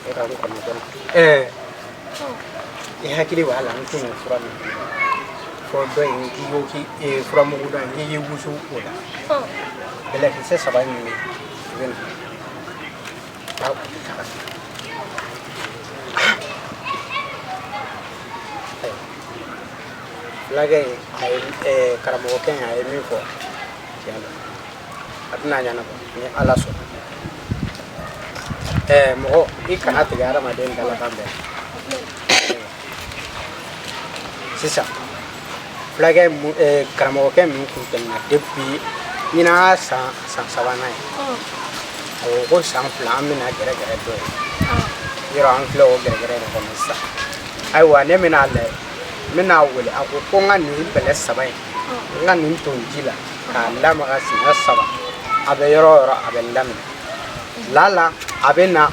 E ka n kɔnɔ dɔrɔn. Ɛɛ i hakili b'a la n tun ye fura min d'i ma fɔ dɔ in k'i ko k'i furamugu dɔ in k'i y'i wusu o la bɛlɛkisɛ saba min bɛ yen i bɛ na taa o ta ka na. Fulakɛ in a ye karamɔgɔkɛ in a ye min fɔ tiɲɛ don a tɛna ɲɛnabɔ ni Ala sɔnna. Mɔgɔ i kana tigɛ hadamaden dalakan bɛɛ sisan fulakɛ karamɔgɔkɛ min kun tɛmɛna depuis ɲinan y'a san sabanan ye a ko ko san 2 an bɛna gɛrɛgɛrɛ dɔ ye yɔrɔ an filɛ o gɛrɛgɛrɛ de kɔnɔ sisan ayiwa ne bɛna a lajɛ n bɛna a wele a ko ko n ka nin bɛlɛ saba in n ka nin ton ji la k'a lamaga siɲɛ 3 a bɛ yɔrɔ o yɔrɔ a bɛ laminɛ lala a bɛ na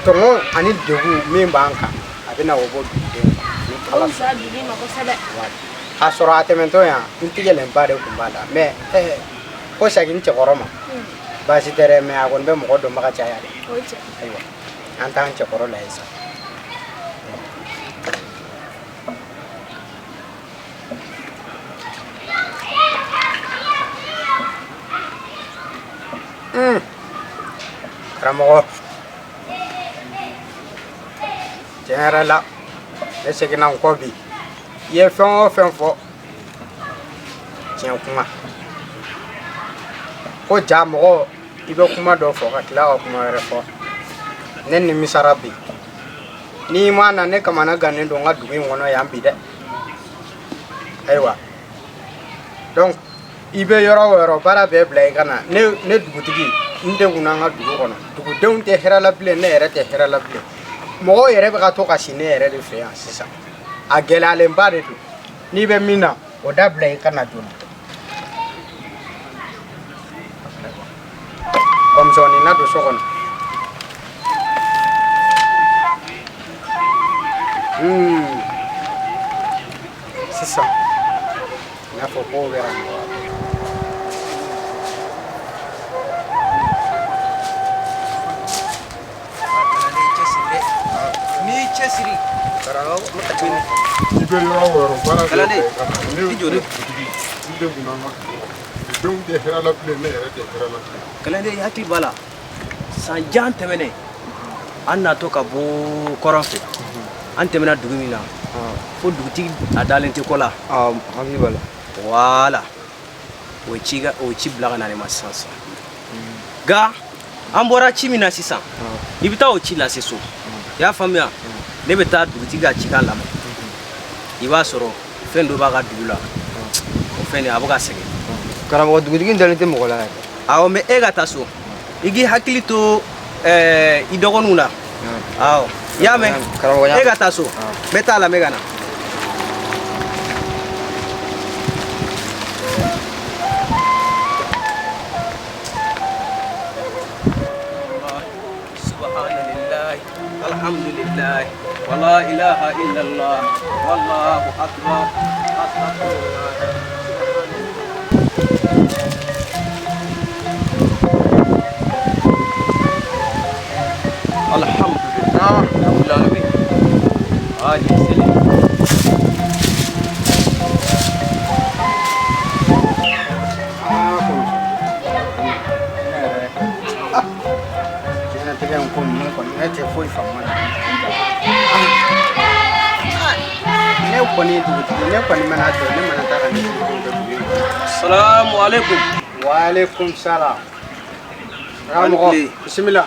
Tɔŋɔ ani degun min b'an kan, a bɛna o bɔ dugudenw kan ni Ala sɔnna. K'a sɔrɔ a tɛmɛntɔ yan, n tigɛlenba de tun b'a la, mais ko segin cɛkɔrɔ ma baasi tɛ dɛ, mais a kɔni bɛ mɔgɔ dɔnbaga caya dɛ. Ayiwa, an t'an cɛkɔrɔ lajɛ sa. Karamɔgɔ, tiɲɛ yɛrɛ la, ne seginna n kɔ bi. I ye fɛn o fɛn fɔ, tiɲɛ kuma ko ja mɔgɔ, i bɛ kuma dɔ fɔ ka tila ka kuma wɛrɛ fɔ. Ne nimisara bi. N'i ma na, ne kamana gannen don n ka dugu in kɔnɔ yan bi dɛ. Ayiwa, donc i bɛ yɔrɔ o yɔrɔ, baara bɛɛ bila i ka na. Ne dugutigi, n degunna n ka dugu kɔnɔ. Dugudenw tɛ hɛrɛ la bilen, ne yɛrɛ tɛ hɛrɛ la bilen. Mɔgɔw yɛrɛ bɛ ka to ka si ne yɛrɛ de fɛ yan sisan. A gɛlɛyalenba de don. N'i bɛ min na, o dabila i ka na joona. Kɔmisɔnni na don so kɔnɔ. Sisan n y'a fɔ kow bɛ ka nɔgɔya. N'i y'i cɛsiri. I bɛ yɔrɔ o yɔrɔ, baara bɛɛ Kalanden, bila i ka na. Ne i jɔ dɛ. dugutigi, n degunna n ka dugu kɔnɔ. Dugudenw tɛ hɛrɛ la bilen, ne yɛrɛ tɛ hɛrɛ la bilen. Kalanden, i hakili b'a la, san jan tɛmɛnen, an natɔ ka bɔ kɔrɔn fɛ, an tɛmɛna dugu min na fo dugutigi a dalen tɛ kɔ la. Hakili b'a la. Voilà, o ye ci o ye ci bila ka na ne ma sisan sisan. Nka an bɔra ci min na sisan, i bɛ taa o ci lase so. I y'a faamuya? Ne bɛ taa dugutigi ka cikan lamɛn. I b'a sɔrɔ fɛn dɔ b'a ka dugu la, o fɛn de a bɛ ka sɛgɛn. Karamɔgɔ, dugutigi in dalen tɛ mɔgɔ la yɛrɛ. Awɔ, mais e ka taa so, i k'i hakili to i dɔgɔninw la. Awɔ, i y'a mɛn? Karamɔgɔ. E ka taa so, n bɛ taa lamɛn ka na. Subhanallah, alhamdulillah, wala ilaha illallah, wallahu akbar, astaghfirullah. Alhamdulillah, rabbil alamin. Hadi seli. Aa, kɔmi ne yɛrɛ, diɲɛlatigɛ in ko ninnu kɔni, ne tɛ foyi faamu a la. Ne kɔni ye dugutigi, ne kɔni mana jɔ, ne mana taa ka ne dugudenw kɛ dugu in kɔnɔ. Salamu alaikum. Wa alaikum salam. Karamɔgɔ, bisimila.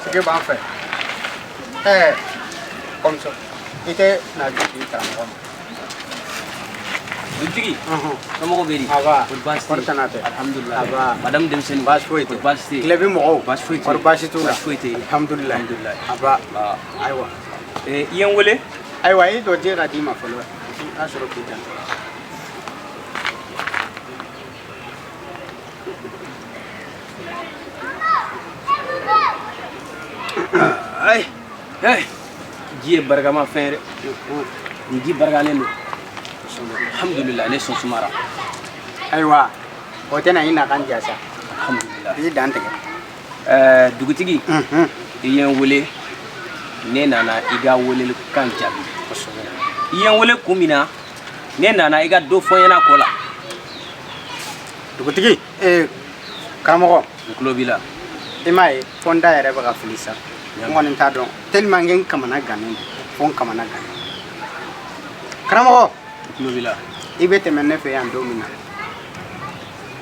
Sigi b'an fɛ. Kɔmuso, i tɛ na di karamɔgɔ ma? Dugutigi, somɔgɔw bɛ di? Aba, Kɔri baasi tɛ kɔri yen? tana tɛ. Alhamdulilayi. Aba. Madame denmisɛnnin. Baasi foyi tɛ. Kɔri baasi tɛ yen? Tile bɛ mɔgɔw. Baasi foyi tɛ yen. Kɔri baasi t'u la? Baasi foyi tɛ yen. Alhamdulilayi. Alhamdulilayi. Aba. Ayiwa. I ye n wele? Ayiwa, i jɔ den ka d'i ma fɔlɔ. I ka sɔrɔ k'i janto. Ayi, ji ye barikama fɛn ye dɛ. Nin ji barikalen don. Alhamdulilayi, ne sɔn sumara. Ayiwa, o tɛna i na kan diya sa. Alhamdulilayi. I dan tigɛ. Dugutigi, i ye n wele, ne nana i ka welelikan jaabi. I ye n wele kun min na, ne nana i ka dɔ fɔ n ɲɛna ko la. Dugutigi, karamɔgɔ. N tulo b'i la. I m'a ye, fo n da yɛrɛ bɛ ka fili sa. N kɔni t'a dɔn. Tellement que n kamana gannen don. Fo n kamana gannen. Karamɔgɔ. N tulo b'i la. I bɛ tɛmɛ ne fɛ yan don min na,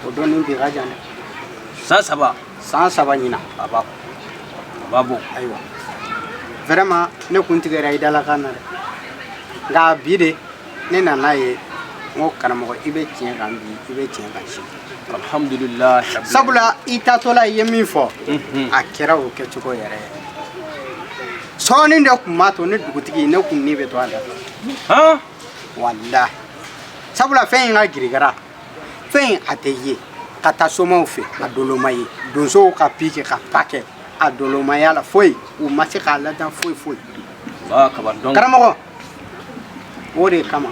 o don ni bi ka jan dɛ. San 3. San 3 ɲinan. A b'a bɔ. Ayiwa. Vraiment, ne kun tigɛra i dalakan na dɛ. Nka bi de, ne nana ye, n ko karamɔgɔ, i bɛ tiɲɛ kan bi, i bɛ tiɲɛ kan sini. Alhamdulilayi. Sabula i taatɔla i ye min fɔ, a kɛra o kɛcogo yɛrɛ ye. Sɔɔni de kun b'a to ne dugutigi, ne kun ni bɛ to a da fɛ. Walahi. Sabula fɛn in ka girigara, fɛn in a tɛ ye ka taa somaw fɛ, a doloma ye donsow ka pi kɛ ka pa kɛ, a dolomaya la foyi, u ma se k'a ladan foyi foyi. Kabar donc. Karamɔgɔ, o de kama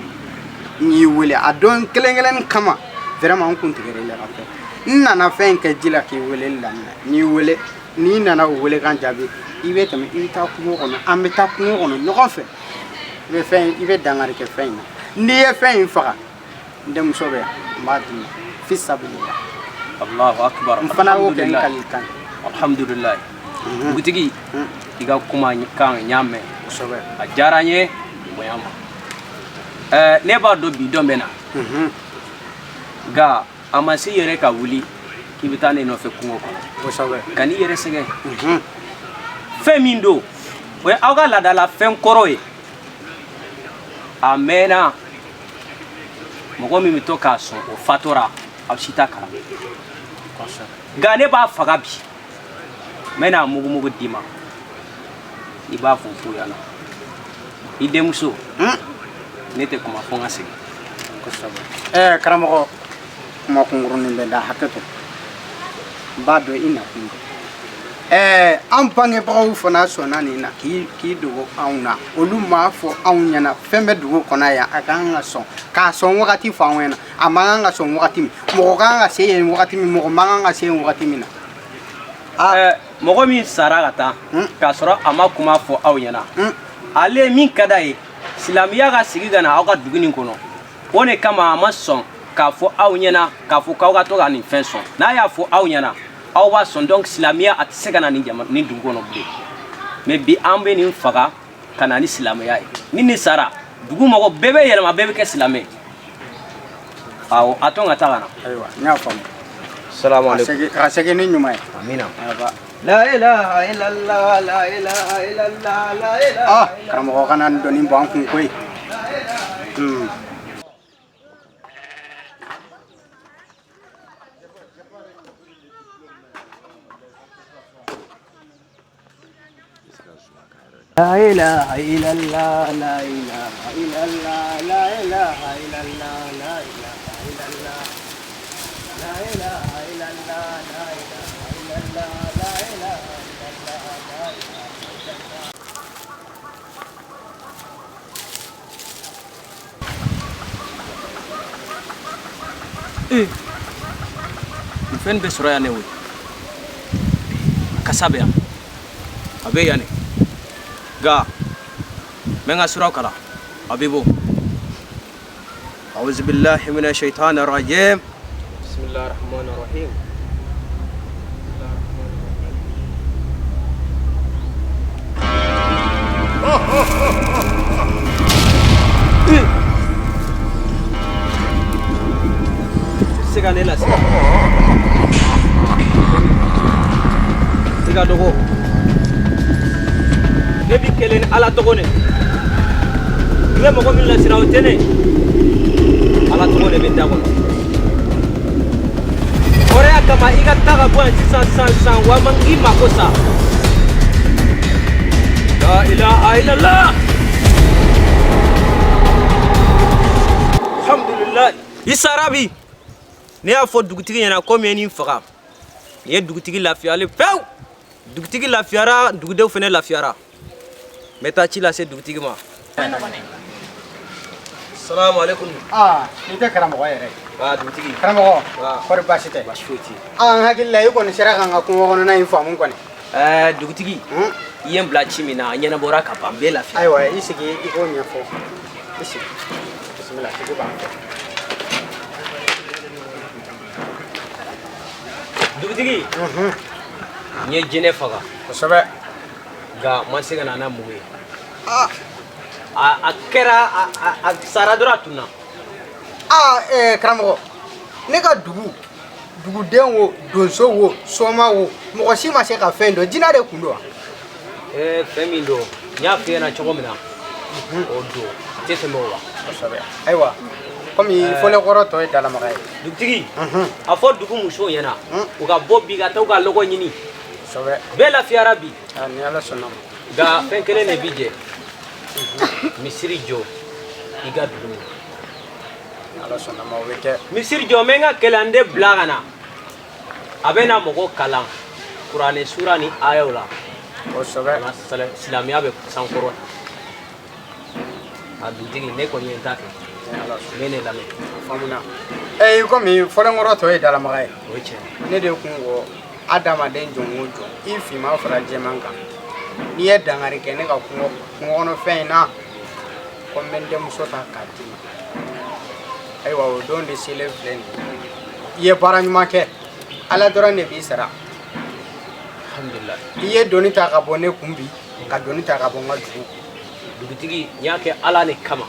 n y'i wele a don kelen kelen kama. Vraiment, n kun tigɛra i la ka fɛn. N nana fɛn in kɛ ji la k'i wele laminɛ. N'i wele, n'i nana o welekan jaabi, i bɛ tɛmɛ, i bɛ taa kungo kɔnɔ, an bɛ taa kungo kɔnɔ ɲɔgɔn fɛ. I bɛ fɛn, i bɛ dankari kɛ fɛn in na. N'i ye fɛn in faga, n denmuso bɛ yan, n b'a d'i ma fi sabilila. Allahu akbar. N fana y'o kɛ n kalikan ye. Alhamdulilayi, dugutigi, i ka kuma kan n y'a mɛn. Kosɛbɛ. A diyara n ye bonya ma. Ɛɛ, ne b'a dɔn bi dɔn bɛ na, nka a ma se i yɛrɛ ka wuli k'i bɛ taa ne nɔfɛ kungo kɔnɔ. Kosɛbɛ. Ka n'i yɛrɛ sɛgɛn. Fɛn min don, o ye aw ka laadala fɛn kɔrɔ ye. A mɛnna, mɔgɔ min bɛ to k'a sɔn, o fatora, aw si t'a kalama. Nka ne b'a faga bi, n bɛna mugumugu d'i ma, i b'a fɔ fo yan na i denmuso. Ne tɛ kuma fo n ka segin. Ɛɛ karamɔgɔ, kuma kunkurunin bɛ da, hakɛ to, n b'a dɔn i nakun don. Ɛɛ, an bangebagaw fana sɔnna nin na k'i dogo anw na. Olu m'a fɔ anw ɲɛna fɛn bɛ dugu kɔnɔ yan, a kan ka sɔn k'a sɔn wagati fɔ anw ɲɛna, a man kan ka sɔn wagati min, mɔgɔ kan ka se yen wagati min, mɔgɔ man kan ka se yen wagati min na. Ɛɛ, mɔgɔ min sara ka taa k'a sɔrɔ a ma kuma fɔ aw ɲɛna, ale min ka d'a ye silamɛya ka sigi ka na aw ka dugu nin kɔnɔ, o de kama a ma sɔn k'a fɔ aw ɲɛna k'a fɔ k'aw ka to ka nin fɛn sɔn. N'a y'a fɔ aw ɲɛna, aw b'a sɔn. Donc silamɛya a tɛ se ka na nin jama nin dugu kɔnɔ bilen. Mais bi an bɛ nin faga ka na ni silamɛya ye. Ni nin sara, dugu mɔgɔ bɛɛ bɛ yɛlɛma, bɛɛ bɛ kɛ silamɛ ye. Awɔ, a to n ka taa ka na. Ayiwa, n y'a faamu. Salamu aleykum. Ka segin ni ɲuman ye. Amina. Aba. La ilaha illallah, la ilaha illallah, la ilaha. Ah, karamɔgɔ kana nin dɔnni bɔ an kun koyi. La ilaha illallah, la ilaha illallah, la ilaha illallah, la ilaha illallah. La ilaha illallah, la ilaha illallah, la ilaha illallah, la ilaha illallah. Eh, nin fɛn bɛ sɔrɔ yan ne koyi. A kasa bɛ yan, a bɛ yan ne, nka n bɛ n ka suraw kalan, a bɛ bɔ. أعوذ بالله من الشيطان الرجيم، بسم الله الرحمن الرحيم. بسم الله الرحمن الرحيم. Se ka ne lase i ka dɔgɔ. Ne bi kɛlɛ ni Ala tɔgɔ ne. I bɛ mɔgɔ min lasiran, o tɛ ne. Ala tɔgɔ de bɛ da kɔnɔ. Hɔrɔnya kama, i ka taa ka bɔ yan sisan sisan sisan, walima i mako sa. La ilaha illallah. Alhamdulillah, i sara bi. Ne y'a fɔ dugutigi ɲɛna ko min ye nin faga nin ye. Dugutigi lafiyalen pewu, dugutigi lafiyara, dugudenw fana lafiyara. N bɛ taa ci lase dugutigi ma. Salamu aleykum. Aa, n'i tɛ karamɔgɔ yɛrɛ ye. Aa, dugutigi. Karamɔgɔ, kɔri baasi tɛ? Baasi foyi tɛ. Aa, n hakili la i kɔni sera ka n ka kungo kɔnɔna in faamu kɔni. Ɛɛ dugutigi, i ye n bila ci min na, a ɲɛnabɔra ka ban, n bɛ lafiya. Ayiwa, i sigi, i k'o ɲɛfɔ. I sigi, bisimila, sigi b'an fɛ. Dugutigi, n ye jinɛ faga. Kosɛbɛ. Nka n ma se ka na n'a mugu ye. A kɛra a sara dɔrɔn, a tunna. Aa, ɛɛ karamɔgɔ, ne ka dugu duguden wo, donso wo, soma wo, mɔgɔ si ma se ka fɛn dɔn. Jinɛ de kun don wa? Ɛɛ, fɛn min don, n y'a f'i ɲɛna cogo min na, o don, a tɛ tɛmɛ o kan. Kosɛbɛ. Ayiwa, komi fɔlɛkɔrɔ tɔ ye dalamaga ye. Dugutigi, a fɔ dugu musow ɲɛna u ka bɔ bi ka taa u ka lɔgɔ ɲini. Kosɛbɛ. Bɛɛ lafiyara bi. Ni Ala sɔnna ma. Nka fɛn kelen de bi jɛ: misiri jɔ i ka dugu ma. Ala sɔnna ma, o bɛ kɛ. Misiri jɔ, n bɛ n ka kɛlɛnden bila ka na, a bɛ na mɔgɔ kalan. Kuranɛ sura ni ayaw la. Kosɛbɛ. Silamɛya bɛ sankɔrɔ. A dugutigi, ne kɔni ye n ta kɛ. N bɛ ne lamɛn. Faamuna. Ee, komi fɔlenkɔrɔ tɔ ye dalamaga ye. O ye tiɲɛ. Ne de kun ko adamaden jɔn o jɔn, i finman fara jɛman kan, n'i ye dankari kɛ ne ka kungo kɔnɔfɛn in na, ko n bɛ n denmuso ta k'a d'i ma. Ayiwa, o don de selen filɛ nin ye. I ye baara ɲuman kɛ, Ala dɔrɔn de b'i sara. Alhamdulilayi. I ye doni ta ka bɔ ne kun bi, ka doni ta ka bɔ n ka dugu kun. Dugutigi, n y'a kɛ Ala de kama.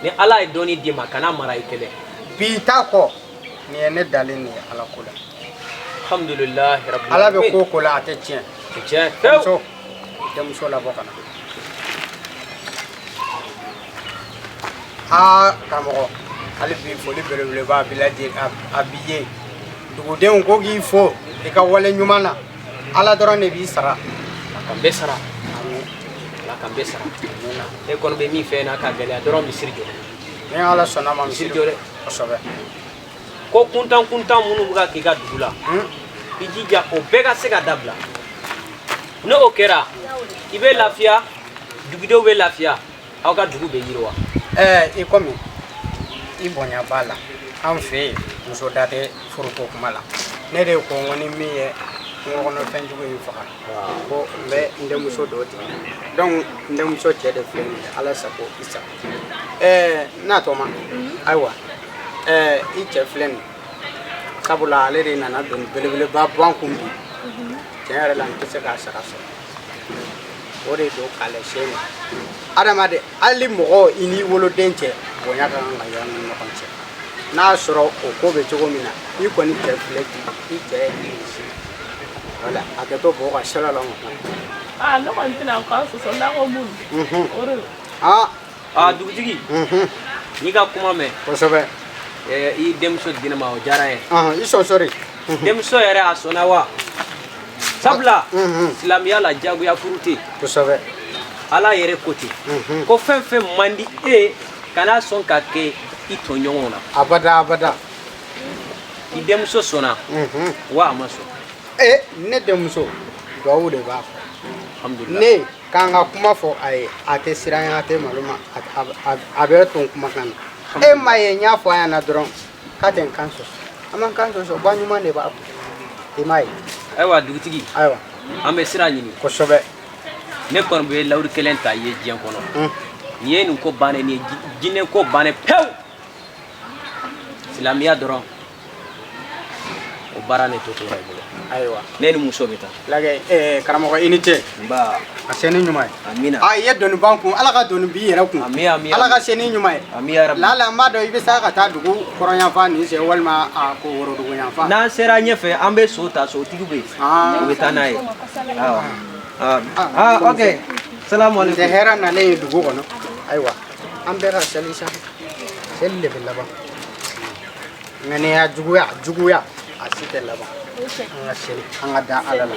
Ni Ala ye dɔnni d'i ma, kana mara i kelen. Bi ta kɔ, nin ye ne dalen de ye Ala ko la. Alhamdulilayi rabbil Ala bɛ ko o ko la, a tɛ tiɲɛ. Tɛ tiɲɛ fewu. Muso, denmuso labɔ ka na. Aa karamɔgɔ, hali bi foli belebeleba a b'i lajɛ, a b'i ye. Dugudenw ko k'i fo i ka wale ɲuman na. Ala dɔrɔn de b'i sara. Ala k'an bɛɛ sara. Ala k'an bɛɛ sara. E kɔni bɛ min fɛ n'a ka gɛlɛya dɔrɔn, misiri jɔ. Ni Ala sɔnna ma. Misiri jɔ dɛ. Kosɛbɛ. Ko kuntan kuntan minnu bɛ ka k'i ka dugu la, i jija o bɛɛ ka se ka dabila. N'o kɛra, i bɛ lafiya, dugudenw bɛ lafiya, aw ka dugu bɛ yiriwa. Ɛɛ, i komi i bonya b'a la, an fɛ yen muso da tɛ furuko kuma la. Ne de ko n ko ni min ye kungo kɔnɔ fɛnjugu in faga, ko n bɛ n denmuso dɔ tigɛ. Donc n denmuso cɛ de filɛ nin ye. Ala sago i sago. Ɛɛ, n'a tɔma, ayiwa, ɛɛ, i cɛ filɛ nin ye, sabula ale de nana doni belebeleba bɔ an kun bi. Tiɲɛ yɛrɛ la, n tɛ se k'a sara sɔrɔ. O de don k'a lase ma adamaden, hali mɔgɔ i n'i woloden cɛ, bonya ka kan ka y'aw ni ɲɔgɔn cɛ. N'a sɔrɔ o ko bɛ cogo min na, i kɔni cɛ filɛ bi, i cɛ ye i wala a kɛ to bɔ ka sira la. Aa, ne kɔni tɛna kan sɔsɔ n'a ko mun o de don. Aa. Aa dugutigi, n'i ka kuma mɛn. Kosɛbɛ. I denmuso di ne ma, o diyara n ye. I sɔsɔri. Denmuso yɛrɛ, a sɔnna wa? Sabula silamɛya la, jagoya furu tɛ yen. Kosɛbɛ. Ala yɛrɛ ko ten ko fɛn fɛn man di e ye, kana sɔn ka kɛ i tɔɲɔgɔnw na. Abada, abada. I denmuso sɔnna wa a ma sɔn? Ee, ne denmuso, duwawu de b'a fɔ. Alhamdulilayi. Ne k'an ka kuma fɔ a ye, a tɛ siran, a tɛ malo ma, a bɛ to kumakan na. E ma ye, n y'a fɔ a ɲɛna dɔrɔn k'a tɛ n kan sɔsɔ. A ma n kan sɔsɔ, ba ɲuman de b'a kun, i m'a ye. Ayiwa dugutigi. Ayiwa. An bɛ sira ɲini. Kosɛbɛ. Ne kɔni bɛ lawuri kelen ta i ye diɲɛ kɔnɔ. Nin ye nin ko bannen, nin ye jinɛ ko bannen pewu. Silamɛya dɔrɔn, o baara ne to tora i bolo. Ayiwa. Ne ni muso bɛ taa. Lagɛ, ɛɛ, karamɔgɔ, i ni ce. Nba. A se ni ɲuman ye. Amina. A i ye doni ban kun, Ala ka doni b'i yɛrɛ kun. Ami, ami. Ala ka se ni ɲuman ye. Ami ya rabi. Lala, n b'a dɔn i bɛ se ka taa dugu kɔrɔnyanfan nin sen walima a ko worodugu yanfan. N'an sera ɲɛfɛ, an bɛ so ta, sotigi bɛ yen, u bɛ taa n'a ye. Awɔ. Ah, ok, salamu aleykum. Tɛ hɛrɛ nalen ye dugu kɔnɔ. Ayiwa, an bɛɛ ka seli sa, seli de bɛ laban. Ŋaniya juguya juguya, a si tɛ laban. An ka seli, an ka da Ala la.